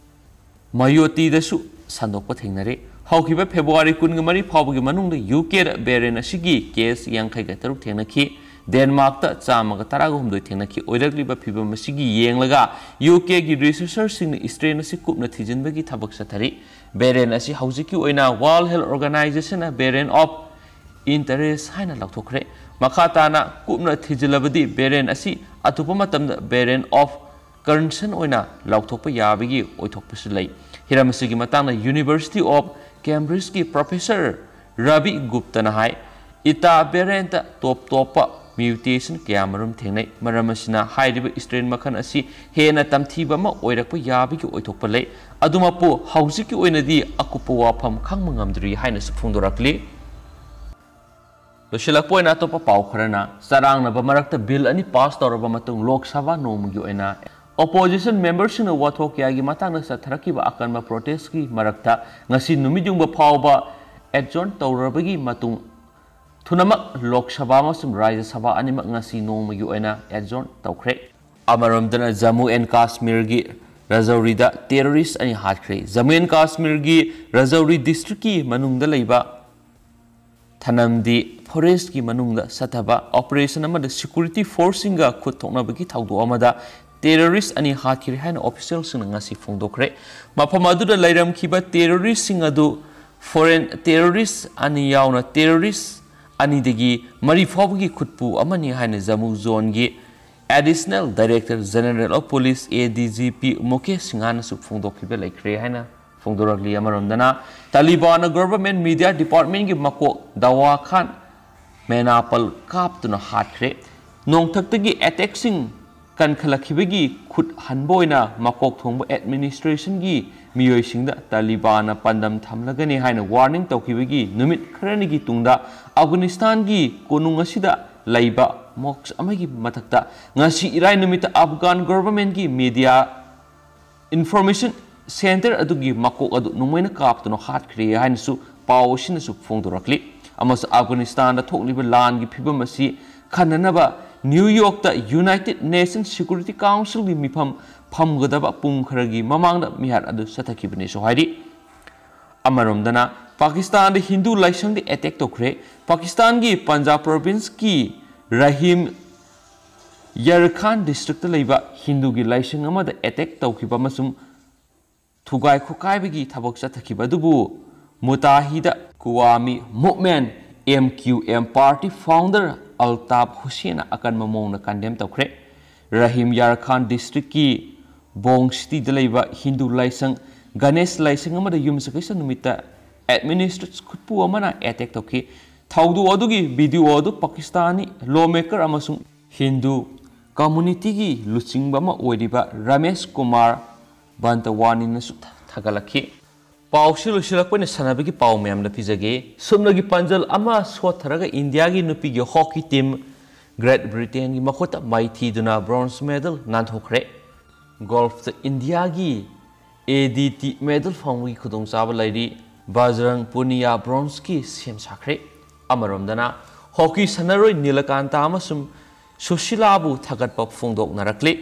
ꯃꯌꯣꯇꯤꯗꯁꯨ ꯁꯟꯗꯣꯛꯄ ꯊꯦꯡꯅꯔꯤ꯫ ꯍꯧꯈꯤꯕ February ꯀꯨꯟꯒ ꯃꯔꯤ ꯐꯥꯎꯕꯒꯤ ꯃꯅꯨꯡꯗ UKꯗ variant ꯑꯁꯤꯒꯤ case ꯌꯥꯡꯈꯩꯒ ꯇꯔꯨꯛ ꯊꯦꯡꯅꯈꯤ꯫ Denmarkꯇ ꯆꯥꯝꯃꯒ ꯇꯔꯥꯒ ꯍꯨꯝꯗꯣꯏ ꯊꯦꯡꯅꯈꯤ꯫ ꯑꯣꯏꯔꯛꯂꯤꯕ ꯐꯤꯕꯝ ꯑꯁꯤꯒꯤ ꯌꯦꯡꯂꯒ UKꯒꯤ researcherꯁꯤꯡꯅ strain ꯑꯁꯤ ꯀꯨꯞꯅ ꯊꯤꯖꯤꯟꯕꯒꯤ ꯊꯕꯛ ꯆꯠꯊꯔꯤ꯫ Variant ꯑꯁꯤ ꯍꯧꯖꯤꯛꯀꯤ ꯑꯣꯏꯅ World Health Organizationꯅ variant of interest ꯍꯥꯏꯅ ꯂꯥꯎꯊꯣꯛꯈ꯭ꯔꯦ꯫ ꯃꯈꯥ ꯇꯥꯅ ꯀꯨꯞꯅ ꯊꯤꯖꯤꯜꯂꯕꯗꯤ variant ꯑꯁꯤ ꯑꯊꯨꯕ ꯃꯇꯝꯗ variant of concern ꯑꯣꯏꯅ ꯂꯥꯎꯊꯣꯛꯄ ꯌꯥꯕꯒꯤ ꯑꯣꯏꯊꯣꯛꯄꯁꯨ ꯂꯩ꯫ ꯍꯤꯔꯝ ꯑꯁꯤꯒꯤ ꯃꯇꯥꯡꯗ University of Cambridgeꯀꯤ professor ꯔꯕꯤ ꯒꯨꯞꯇꯅ ꯍꯥꯏ, ꯏꯇꯥ variantꯇ ꯇꯣꯞ ꯇꯣꯞꯄ mutation ꯀꯌꯥꯃꯔꯨꯝ ꯊꯦꯡꯅꯩ꯫ ꯃꯔꯝ ꯑꯁꯤꯅ ꯍꯥꯏꯔꯤꯕ strain ꯃꯈꯜ ꯑꯁꯤ ꯍꯦꯟꯅ ꯇꯝꯊꯤꯕ ꯑꯃ ꯑꯣꯏꯔꯛꯄ ꯌꯥꯕꯒꯤ ꯑꯣꯏꯊꯣꯛꯄ ꯂꯩ꯫ ꯑꯗꯨꯃꯛꯄꯨ ꯍꯧꯖꯤꯛꯀꯤ ꯑꯣꯏꯅꯗꯤ ꯑꯀꯨꯞꯄ ꯋꯥꯐꯝ ꯈꯪꯕ ꯉꯝꯗ꯭ꯔꯤ ꯍꯥꯏꯅꯁꯨ ꯐꯣꯡꯗꯣꯔꯛꯂꯤ꯫ ꯂꯣꯏꯁꯤꯜꯂꯛꯄ ꯑꯣꯏꯅ ꯑꯇꯣꯞꯄ ꯄꯥꯎ ꯈꯔꯅ, ꯆꯔꯥꯡꯅꯕ ꯃꯔꯛꯇ bill ꯑꯅꯤ pass ꯇꯧꯔꯕ ꯃꯇꯨꯡ ꯂꯣꯛ ꯁꯚꯥ ꯅꯣꯡꯃꯒꯤ ꯑꯣꯏꯅ opposition memberꯁꯤꯡꯅ ꯋꯥꯊꯣꯛ ꯀꯌꯥꯒꯤ ꯃꯇꯥꯡꯗ ꯆꯠꯊꯔꯛꯈꯤꯕ ꯑꯀꯟꯕ protestꯀꯤ ꯃꯔꯛꯇ ꯉꯁꯤ ꯅꯨꯃꯤꯠ ꯌꯨꯡꯕ ꯐꯥꯎꯕ adjourn ꯇꯧꯔꯕꯒꯤ ꯃꯇꯨꯡ ꯊꯨꯅꯃꯛ ꯂꯣꯛ ꯁꯚꯥ ꯑꯃꯁꯨꯡ ꯔꯥꯖ꯭ꯌ ꯁꯚꯥ ꯑꯅꯤꯃꯛ ꯉꯁꯤ ꯅꯣꯡꯃꯒꯤ ꯑꯣꯏꯅ adjourn ꯇꯧꯈ꯭ꯔꯦ꯫ ꯑꯃꯔꯣꯝꯗꯅ ꯖꯝꯃꯨ ꯑꯦꯟ ꯀꯥꯁꯃꯤꯔꯒꯤ ꯔꯖꯧꯔꯤꯗ terrorist ꯑꯅꯤ ꯍꯥꯠꯈ꯭ꯔꯦ꯫ ꯖꯝꯃꯨ ꯑꯦꯟ ꯀꯥꯁꯃꯤꯔꯒꯤ ꯔꯖꯧꯔꯤ districtꯀꯤ ꯃꯅꯨꯡꯗ ꯂꯩꯕ ꯊꯅꯝꯗꯤ forestꯀꯤ ꯃꯅꯨꯡꯗ ꯆꯠꯊꯕ operation ꯑꯃꯗ security forceꯁꯤꯡꯒ ꯈꯨꯠ ꯊꯣꯛꯅꯕꯒꯤ ꯊꯧꯗꯣꯛ ꯑꯃꯗ terrorist ꯑꯅꯤ ꯍꯥꯠꯈꯤꯔꯦ ꯍꯥꯏꯅ officialꯁꯤꯡꯅ ꯉꯁꯤ ꯐꯣꯡꯗꯣꯛꯈ꯭ꯔꯦ꯫ ꯃꯐꯝ ꯑꯗꯨꯗ ꯂꯩꯔꯝꯈꯤꯕ terroristꯁꯤꯡ ꯑꯗꯨ foreign terrorist ꯑꯅꯤ ꯌꯥꯎꯅ terrorist ꯑꯅꯤꯗꯒꯤ ꯃꯔꯤ ꯐꯥꯎꯕꯒꯤ ꯈꯨꯠꯄꯨ ꯑꯃꯅꯤ ꯍꯥꯏꯅ Jammu zoneꯒꯤ Additional Director General of Police, ADGP, Mukesh ꯁꯤꯡꯍꯥꯅꯁꯨ ꯐꯣꯡꯗꯣꯛꯈꯤꯕ ꯂꯩꯈ꯭ꯔꯦ ꯍꯥꯏꯅ ꯐꯣꯡꯗꯣꯔꯛꯂꯤ꯫ ꯑꯃꯔꯣꯝꯗꯅ ꯇꯥꯂꯤꯕꯥꯟꯅ government media departmentꯀꯤ ꯃꯀꯣꯛ ꯗꯋꯥ ꯈꯥꯟ ꯃꯦꯅꯥꯄꯜ ꯀꯥꯞꯇꯨꯅ ꯍꯥꯠꯈ꯭ꯔꯦ꯫ ꯅꯣꯡꯊꯛꯇꯒꯤ attackꯁꯤꯡ ꯀꯟꯈꯠꯂꯛꯈꯤꯕꯒꯤ ꯈꯨꯠ ꯍꯟꯕ ꯑꯣꯏꯅ ꯃꯀꯣꯛ ꯊꯣꯡꯕ administrationꯒꯤ ꯃꯤꯑꯣꯏꯁꯤꯡꯗ ꯇꯥꯂꯤꯕꯥꯟꯅ ꯄꯥꯟꯗꯝ ꯊꯝꯂꯒꯅꯤ ꯍꯥꯏꯅ warning ꯇꯧꯈꯤꯕꯒꯤ ꯅꯨꯃꯤꯠ ꯈꯔꯅꯤꯒꯤ ꯇꯨꯡꯗ ꯑꯐꯒꯥꯅꯤꯁꯇꯥꯟꯒꯤ ꯀꯣꯅꯨꯡ ꯑꯁꯤꯗ ꯂꯩꯕ mosque ꯑꯃꯒꯤ ꯃꯊꯛꯇ ꯉꯁꯤ ꯏꯔꯥꯏ ꯅꯨꯃꯤꯠꯇ Afghan governmentꯀꯤ media information centre ꯑꯗꯨꯒꯤ ꯃꯀꯣꯛ ꯑꯗꯨ ꯅꯣꯡꯃꯩꯅ ꯀꯥꯞꯇꯨꯅ ꯍꯥꯠꯈ꯭ꯔꯦ ꯍꯥꯏꯅꯁꯨ ꯄꯥꯎ ꯑꯁꯤꯅꯁꯨ ꯐꯣꯡꯗꯣꯔꯛꯂꯤ꯫ ꯑꯃꯁꯨꯡ ꯑꯐꯒꯥꯅꯤꯁꯇꯥꯟꯗ ꯊꯣꯛꯂꯤꯕ ꯂꯥꯟꯒꯤ ꯐꯤꯕꯝ ꯑꯁꯤ ꯈꯟꯅꯅꯕ ꯅ꯭ꯌꯨ ꯌꯣꯔꯛꯇ United Nations Security Councilꯒꯤ ꯃꯤꯐꯝ ꯐꯝꯒꯗꯕ ꯄꯨꯡ ꯈꯔꯒꯤ ꯃꯃꯥꯡꯗ ꯃꯤꯍꯥꯠ ꯑꯗꯨ ꯆꯠꯊꯈꯤꯕꯅꯦꯁꯨ ꯍꯥꯏꯔꯤ꯫ ꯑꯃꯔꯣꯝꯗꯅ ꯄꯥꯀꯤꯁꯇꯥꯟꯗ ꯍꯤꯟꯗꯨ ꯂꯥꯏꯁꯪꯗ attack ꯇꯧꯈ꯭ꯔꯦ꯫ ꯄꯥꯀꯤꯁꯇꯥꯟꯒꯤ ꯄꯟꯖꯥꯕ provinceꯀꯤ ꯔꯍꯤꯝ ꯌꯥꯔꯈꯥꯟ districtꯇ ꯂꯩꯕ ꯍꯤꯟꯗꯨꯒꯤ ꯂꯥꯏꯁꯪ ꯑꯃꯗ attack ꯇꯧꯈꯤꯕ ꯑꯃꯁꯨꯡ ꯊꯨꯒꯥꯏ ꯈꯣꯀꯥꯏꯕꯒꯤ ꯊꯕꯛ ꯆꯠꯊꯈꯤꯕ ꯑꯗꯨꯕꯨ ꯃꯨꯇꯥꯍꯤꯗ ꯀꯨꯋꯥꯃꯤ movement, MQM party founder Altaf ꯍꯨꯁꯦꯟꯅ ꯑꯀꯟꯕ ꯃꯑꯣꯡꯗ condemn ꯇꯧꯈ꯭ꯔꯦ꯫ ꯔꯍꯤꯝ ꯌꯥꯔꯈꯥꯟ districtꯀꯤ ꯕꯣꯡ cityꯗ ꯂꯩꯕ ꯍꯤꯟꯗꯨ ꯂꯥꯏꯁꯪ ꯒꯅꯦꯁ ꯂꯥꯏꯁꯪ ꯑꯃꯗ ꯌꯨꯝꯁꯀꯩꯁ ꯅꯨꯃꯤꯠꯇ administrative ꯈꯨꯠꯄꯨ ꯑꯃꯅ attack ꯇꯧꯈꯤ꯫ ꯊꯧꯗꯣꯛ ꯑꯗꯨꯒꯤ video ꯑꯗꯨ ꯄꯥꯀꯤꯁꯇꯥꯅꯤ lawmaker ꯑꯃꯁꯨꯡ ꯍꯤꯟꯗꯨ communityꯒꯤ ꯂꯨꯆꯤꯡꯕ ꯑꯃ ꯑꯣꯏꯔꯤꯕ ꯔꯃꯦꯁ ꯀꯨꯃꯥꯔ ꯕꯟꯇꯋꯥꯅꯤꯅꯁꯨ ꯊꯥꯒꯠꯂꯛꯈꯤ꯫ ꯄꯥꯎꯁꯤ ꯂꯣꯏꯁꯤꯜꯂꯛꯄ ꯑꯣꯏꯅ ꯁꯥꯟꯅꯕꯒꯤ ꯄꯥꯎ ꯃꯌꯥꯝꯗ ꯄꯤꯖꯒꯦ꯫ ꯁꯨꯞꯅꯒꯤ ꯄꯥꯟꯖꯜ ꯑꯃ ꯁꯣꯠꯊꯔꯒ ꯏꯟꯗꯤꯌꯥꯒꯤ ꯅꯨꯄꯤꯒꯤ hockey team Great Britainꯒꯤ ꯃꯈꯨꯠꯇ ꯃꯥꯏꯊꯤꯗꯨꯅ bronze medal ꯅꯥꯟꯊꯣꯛꯈ꯭ꯔꯦ꯫ Golfꯇ ꯏꯟꯗꯤꯌꯥꯒꯤ ADT medal ꯐꯪꯕꯒꯤ ꯈꯨꯗꯣꯡꯆꯥꯕ ꯂꯩꯔꯤ꯫ ꯕꯖꯔꯪ ꯄꯨꯅꯤꯌꯥ bronzeꯀꯤ ꯁꯦꯝ ꯁꯥꯈ꯭ꯔꯦ꯫ ꯑꯃꯔꯣꯝꯗꯅ hockey ꯁꯥꯟꯅꯔꯣꯏ ꯅꯤꯂꯀꯥꯟꯇ ꯑꯃꯁꯨꯡ ꯁꯨꯁꯤꯂꯥꯕꯨ ꯊꯥꯒꯠꯄ ꯐꯣꯡꯗꯣꯛꯅꯔꯛꯂꯤ꯫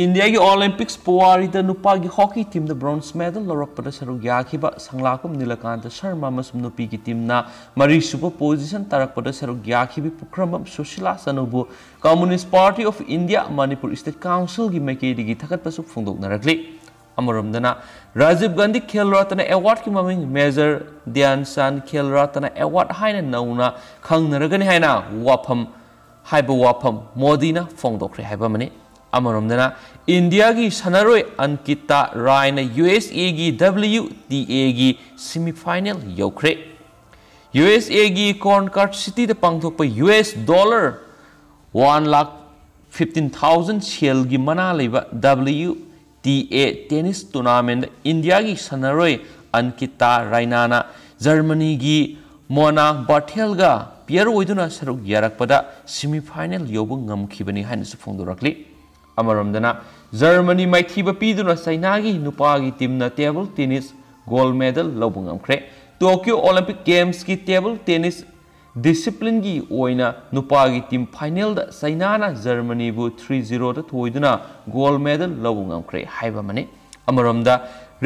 ꯏꯟꯗꯤꯌꯥꯒꯤ ꯑꯣꯂꯤꯝꯄꯤꯛꯁ ꯄꯨꯋꯥꯔꯤꯗ ꯅꯨꯄꯥꯒꯤ ꯍꯣꯀꯤ ꯇꯤꯝꯗ ꯕ꯭ꯔꯣꯟꯖ ꯃꯦꯗꯜ ꯂꯧꯔꯛꯄꯗ ꯁꯔꯨꯛ ꯌꯥꯈꯤꯕ ꯁꯪꯂꯥꯛꯄꯝ ꯅꯤꯂꯀꯥꯟꯇ ꯁꯔꯃ ꯑꯃꯁꯨꯡ ꯅꯨꯄꯤꯒꯤ ꯇꯤꯝꯅ ꯃꯔꯤꯁꯨꯕ ꯄꯣꯖꯤꯁꯟ ꯇꯥꯔꯛꯄꯗ ꯁꯔꯨꯛ ꯌꯥꯈꯤꯕ ꯄꯨꯈ꯭ꯔꯝꯕꯝ Sushila ꯆꯅꯨꯕꯨ Communist Party of India Manipur State Councilꯒꯤ ꯃꯥꯏꯀꯩꯗꯒꯤ ꯊꯥꯒꯠꯄꯁꯨ ꯐꯣꯡꯗꯣꯛꯅꯔꯛꯂꯤ꯫ ꯑꯃꯔꯣꯝꯗꯅ, ꯔꯥꯖꯤꯕ ꯒꯥꯟꯙꯤ ꯈꯦꯜ ꯔꯠꯅ ꯑꯦꯋꯥꯔꯗꯀꯤ ꯃꯃꯤꯡ ꯃꯦꯖꯔ ꯙ꯭ꯌꯥꯟ ꯆꯥꯟꯗ ꯈꯦꯜ ꯔꯠꯅ ꯑꯦꯋꯥꯔꯗ ꯍꯥꯏꯅ ꯅꯧꯅ ꯈꯪꯅꯔꯒꯅꯤ ꯍꯥꯏꯅ ꯋꯥꯐꯝ ꯍꯥꯏꯕ ꯋꯥꯐꯝ ꯃꯣꯗꯤꯅ ꯐꯣꯡꯗꯣꯛꯈ꯭ꯔꯦ ꯍꯥꯏꯕ ꯑꯃꯅꯤ꯫ ꯑꯃꯔꯣꯝꯗꯅ, ꯏꯟꯗꯤꯌꯥꯒꯤ ꯁꯥꯟꯅꯔꯣꯏ ꯑꯟꯀꯤꯇꯥ ꯔꯥꯏꯅ ꯌꯨ ꯑꯦꯁ ꯑꯦꯒꯤ ꯗꯕ꯭ꯂꯤꯌꯨ ꯇꯤ ꯑꯦꯒꯤ ꯁꯤꯃꯤꯐꯥꯏꯅꯦꯜ ꯌꯧꯈ꯭ꯔꯦ꯫ ꯌꯨ ꯑꯦꯁ ꯑꯦꯒꯤ ꯀꯣꯟꯀꯥꯔꯠ ꯁꯤꯇꯤꯗ ꯄꯥꯡꯊꯣꯛꯄ U S dollar one lakh fifteen thousand ꯁꯦꯜꯒꯤ ꯃꯅꯥ ꯂꯩꯕ ꯗꯕ꯭ꯂꯤꯌꯨ ꯇꯤ ꯑꯦ ꯇꯦꯅꯤꯁ ꯇꯣꯔꯅꯥꯃꯦꯟꯗ ꯏꯟꯗꯤꯌꯥꯒꯤ ꯁꯥꯟꯅꯔꯣꯏ ꯑꯟꯀꯤꯇꯥ ꯔꯥꯏꯅꯥꯅ ꯖꯔꯃꯅꯤꯒꯤ ꯃꯣꯅꯥ ꯕꯥꯔꯊꯦꯜꯒ ꯄꯤꯌꯔ ꯑꯣꯏꯗꯨꯅ ꯁꯔꯨꯛ ꯌꯥꯔꯛꯄꯗ ꯁꯤꯃꯤꯐꯥꯏꯅꯦꯜ ꯌꯧꯕ ꯉꯝꯈꯤꯕꯅꯤ ꯍꯥꯏꯅꯁꯨ ꯐꯣꯡꯗꯣꯔꯛꯂꯤ꯫ ꯑꯃꯔꯣꯝꯗꯅ, ꯖꯔꯃꯅꯤ ꯃꯥꯏꯊꯤꯕ ꯄꯤꯗꯨꯅ ꯆꯩꯅꯥꯒꯤ ꯅꯨꯄꯥꯒꯤ ꯇꯤꯝꯅ ꯇꯦꯕꯜ ꯇꯦꯅꯤꯁ ꯒꯣꯜ ꯃꯦꯗꯜ ꯂꯧꯕ ꯉꯝꯈ꯭ꯔꯦ꯫ ꯇꯣꯀꯤꯌꯣ ꯑꯣꯂꯤꯝꯄꯤꯛ ꯒꯦꯝꯁꯀꯤ ꯇꯦꯕꯜ ꯇꯦꯅꯤꯁ ꯗꯤꯁꯤꯄ꯭ꯂꯤꯟꯒꯤ ꯑꯣꯏꯅ ꯅꯨꯄꯥꯒꯤ ꯇꯤꯝ ꯐꯥꯏꯅꯦꯜꯗ ꯆꯩꯅꯥꯅ ꯖꯔꯃꯅꯤꯕꯨ ꯊ꯭ꯔꯤ ꯖꯤꯔꯣꯗ ꯊꯣꯏꯗꯨꯅ ꯒꯣꯜ ꯃꯦꯗꯜ ꯂꯧꯕ ꯉꯝꯈ꯭ꯔꯦ ꯍꯥꯏꯕ ꯑꯃꯅꯤ꯫ ꯑꯃꯔꯣꯝꯗ,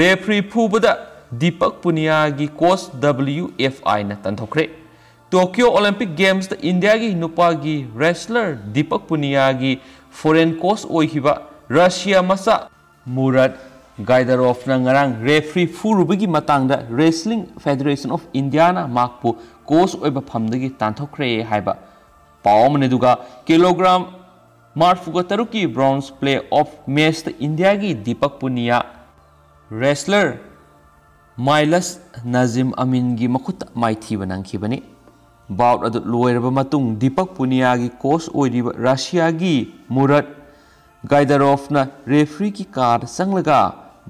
ꯔꯦꯐ꯭ꯔꯤ ꯐꯨꯕꯗ ꯗꯤꯄꯛ ꯄꯨꯅꯤꯌꯥꯒꯤ ꯀꯣꯆ ꯗꯕ꯭ꯂꯤꯌꯨ ꯑꯦꯐ ꯑꯥꯏꯅ ꯇꯥꯟꯊꯣꯛꯈ꯭ꯔꯦ꯫ ꯇꯣꯀꯤꯌꯣ ꯑꯣꯂꯤꯝꯄꯤꯛ ꯒꯦꯝꯁꯇ ꯏꯟꯗꯤꯌꯥꯒꯤ ꯅꯨꯄꯥꯒꯤ ꯔꯦꯁꯂꯔ ꯗꯤꯄꯛ ꯄꯨꯅꯤꯌꯥꯒꯤ ꯐꯣꯔꯦꯟ ꯀꯣꯆ ꯑꯣꯏꯈꯤꯕ ꯔꯁꯤꯌꯥ ꯃꯆꯥ ꯃꯨꯔꯠ ꯒꯥꯏꯗꯔꯣꯐꯅ ꯉꯔꯥꯡ ꯔꯦꯐ꯭ꯔꯤ ꯐꯨꯔꯨꯕꯒꯤ ꯃꯇꯥꯡꯗ Wrestling Federation of Indiaꯅ ꯃꯍꯥꯛꯄꯨ ꯀꯣꯆ ꯑꯣꯏꯕ ꯐꯝꯗꯒꯤ ꯇꯥꯟꯊꯣꯛꯈ꯭ꯔꯦ ꯍꯥꯏꯕ ꯄꯥꯎ ꯑꯃꯅꯤ꯫ ꯑꯗꯨꯒ ꯀꯤꯂꯣꯒ꯭ꯔꯥꯝ ꯃꯔꯐꯨꯒ ꯇꯔꯨꯛꯀꯤ ꯕ꯭ꯔꯣꯟꯖ ꯄ꯭ꯂꯦ ꯑꯣꯐ ꯃꯦꯆꯇ ꯏꯟꯗꯤꯌꯥꯒꯤ ꯗꯤꯄꯛ ꯄꯨꯅꯤꯌꯥ ꯔꯦꯁꯂꯔ ꯃꯥꯏꯂꯁ ꯅꯖꯤꯝ ꯑꯃꯤꯟꯒꯤ ꯃꯈꯨꯠꯇ ꯃꯥꯏꯊꯤꯕ ꯅꯪꯈꯤꯕꯅꯤ꯫ ꯕꯥꯎꯠ ꯑꯗꯨ ꯂꯣꯏꯔꯕ ꯃꯇꯨꯡ ꯗꯤꯄꯛ ꯄꯨꯅꯤꯌꯥꯒꯤ ꯀꯣꯆ ꯑꯣꯏꯔꯤꯕ ꯔꯁꯤꯌꯥꯒꯤ ꯃꯨꯔꯠ ꯒꯥꯏꯗꯔꯣꯐꯅ ꯔꯦꯐ꯭ꯔꯤꯒꯤ ꯀꯥꯗ ꯆꯪꯂꯒ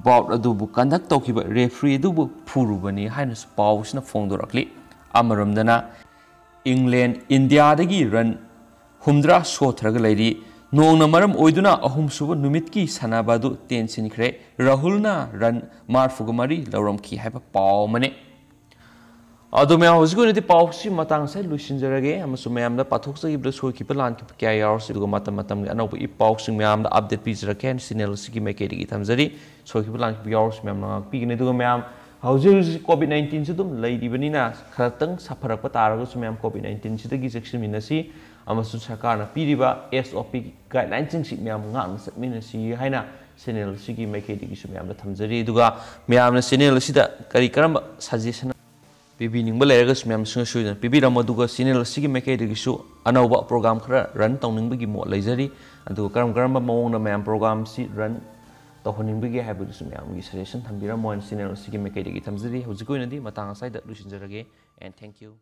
ꯕꯥꯎꯠ ꯑꯗꯨꯕꯨ ꯀꯟꯗꯛ ꯇꯧꯈꯤꯕ ꯔꯦꯐ꯭ꯔꯤ ꯑꯗꯨꯕꯨ ꯐꯨꯔꯨꯕꯅꯤ ꯍꯥꯏꯅꯁꯨ ꯄꯥꯎꯁꯤꯅ ꯐꯣꯡꯗꯣꯔꯛꯂꯤ꯫ ꯑꯃꯔꯣꯝꯗꯅ, ꯏꯪꯂꯦꯟ ꯏꯟꯗꯤꯌꯥꯗꯒꯤ ꯔꯟ ꯍꯨꯝꯗ꯭ꯔꯥ ꯁꯣꯊꯔꯒ ꯂꯩꯔꯤ꯫ ꯅꯣꯡꯅ ꯃꯔꯝ ꯑꯣꯏꯗꯨꯅ ꯑꯍꯨꯝꯁꯨꯕ ꯅꯨꯃꯤꯠꯀꯤ ꯁꯥꯟꯅꯕ ꯑꯗꯨ ꯇꯦꯟꯁꯤꯟꯈ꯭ꯔꯦ꯫ ꯔꯥꯍꯨꯜꯅ ꯔꯟ ꯃꯔꯐꯨꯒ ꯃꯔꯤ ꯂꯧꯔꯝꯈꯤ ꯍꯥꯏꯕ ꯄꯥꯎ ꯑꯃꯅꯤ꯫ ꯑꯗꯣ ꯃꯌꯥꯝ, ꯍꯧꯖꯤꯛꯀꯤ ꯑꯣꯏꯅꯗꯤ ꯄꯥꯎꯁꯤ ꯃꯇꯥꯡ ꯑꯁꯤꯗ ꯂꯣꯏꯁꯤꯟꯖꯔꯒꯦ ꯑꯃꯁꯨꯡ ꯃꯌꯥꯝꯗ ꯄꯥꯊꯣꯛꯆꯈꯤꯕꯗ ꯁꯣꯏꯈꯤꯕ ꯂꯥꯟꯈꯤꯕ ꯀꯌꯥ ꯌꯥꯎꯔꯁꯤ, ꯑꯗꯨꯒ ꯃꯇꯝ ꯃꯇꯝꯒꯤ ꯑꯅꯧꯕ ꯏ ꯄꯥꯎꯁꯤꯡ ꯃꯌꯥꯝꯗ update ꯄꯤꯖꯔꯛꯀꯦ ꯍꯥꯏꯅ channel ꯑꯁꯤꯒꯤ ꯃꯥꯏꯀꯩꯗꯒꯤ ꯊꯝꯖꯔꯤ꯫ ꯁꯣꯏꯈꯤꯕ ꯂꯥꯟꯈꯤꯕ ꯌꯥꯎꯔꯁꯨ ꯃꯌꯥꯝꯅ ꯉꯥꯛꯄꯤꯒꯅꯤ꯫ ꯑꯗꯨꯒ ꯃꯌꯥꯝ, ꯍꯧꯖꯤꯛ ꯍꯧꯖꯤꯛ COVID nineteen ꯁꯨ ꯑꯗꯨꯝ ꯂꯩꯔꯤꯕꯅꯤꯅ, ꯈꯔꯇꯪ ꯁꯥꯐꯔꯛꯄ ꯇꯥꯔꯒꯁꯨ ꯃꯌꯥꯝ COVID nineteen ꯁꯤꯗꯒꯤ ꯆꯦꯛꯁꯤꯟꯃꯤꯟꯅꯁꯤ ꯑꯃꯁꯨꯡ ꯁꯔꯀꯥꯔꯅ ꯄꯤꯔꯤꯕ S O P guideline ꯁꯤꯡꯁꯤ ꯃꯌꯥꯝ ꯉꯥꯛꯅ ꯆꯠꯃꯤꯟꯅꯁꯤ ꯍꯥꯏꯅ channel ꯑꯁꯤꯒꯤ ꯃꯥꯏꯀꯩꯗꯒꯤꯁꯨ ꯃꯌꯥꯝꯗ ꯊꯝꯖꯔꯤ꯫ ꯑꯗꯨꯒ ꯃꯌꯥꯝꯅ channel ꯑꯁꯤꯗ ꯀꯔꯤ ꯀꯔꯝꯕ suggestion ꯄꯤꯕꯤꯅꯤꯡꯕ ꯂꯩꯔꯒꯁꯨ ꯃꯌꯥꯝ ꯁꯨꯡꯁꯣꯏ ꯁꯣꯏꯗꯅ ꯄꯤꯕꯤꯔꯝꯃꯣ꯫ ꯑꯗꯨꯒ channel ꯑꯁꯤꯒꯤ ꯃꯥꯏꯀꯩꯗꯒꯤꯁꯨ ꯑꯅꯧꯕ program ꯈꯔ run ꯇꯧꯅꯤꯡꯕꯒꯤ ꯃꯣꯠ ꯂꯩꯖꯔꯤ꯫ ꯑꯗꯨꯒ ꯀꯔꯝ ꯀꯔꯝꯕ ꯃꯑꯣꯡꯗ ꯃꯌꯥꯝ program ꯁꯤ run ꯇꯧꯍꯟꯅꯤꯡꯕꯒꯦ ꯍꯥꯏꯕꯗꯨꯁꯨ ꯃꯌꯥꯝꯒꯤ suggestion ꯊꯝꯕꯤꯔꯝꯃꯣ ꯍꯥꯏꯅ channel ꯑꯁꯤꯒꯤ ꯃꯥꯏꯀꯩꯗꯒꯤ ꯊꯝꯖꯔꯤ꯫ ꯍꯧꯖꯤꯛꯀꯤ ꯑꯣꯏꯅꯗꯤ ꯃꯇꯥꯡ ꯑꯁ꯭ꯋꯥꯏꯗ ꯂꯣꯏꯁꯤꯟꯖꯔꯒꯦ, and thank you꯫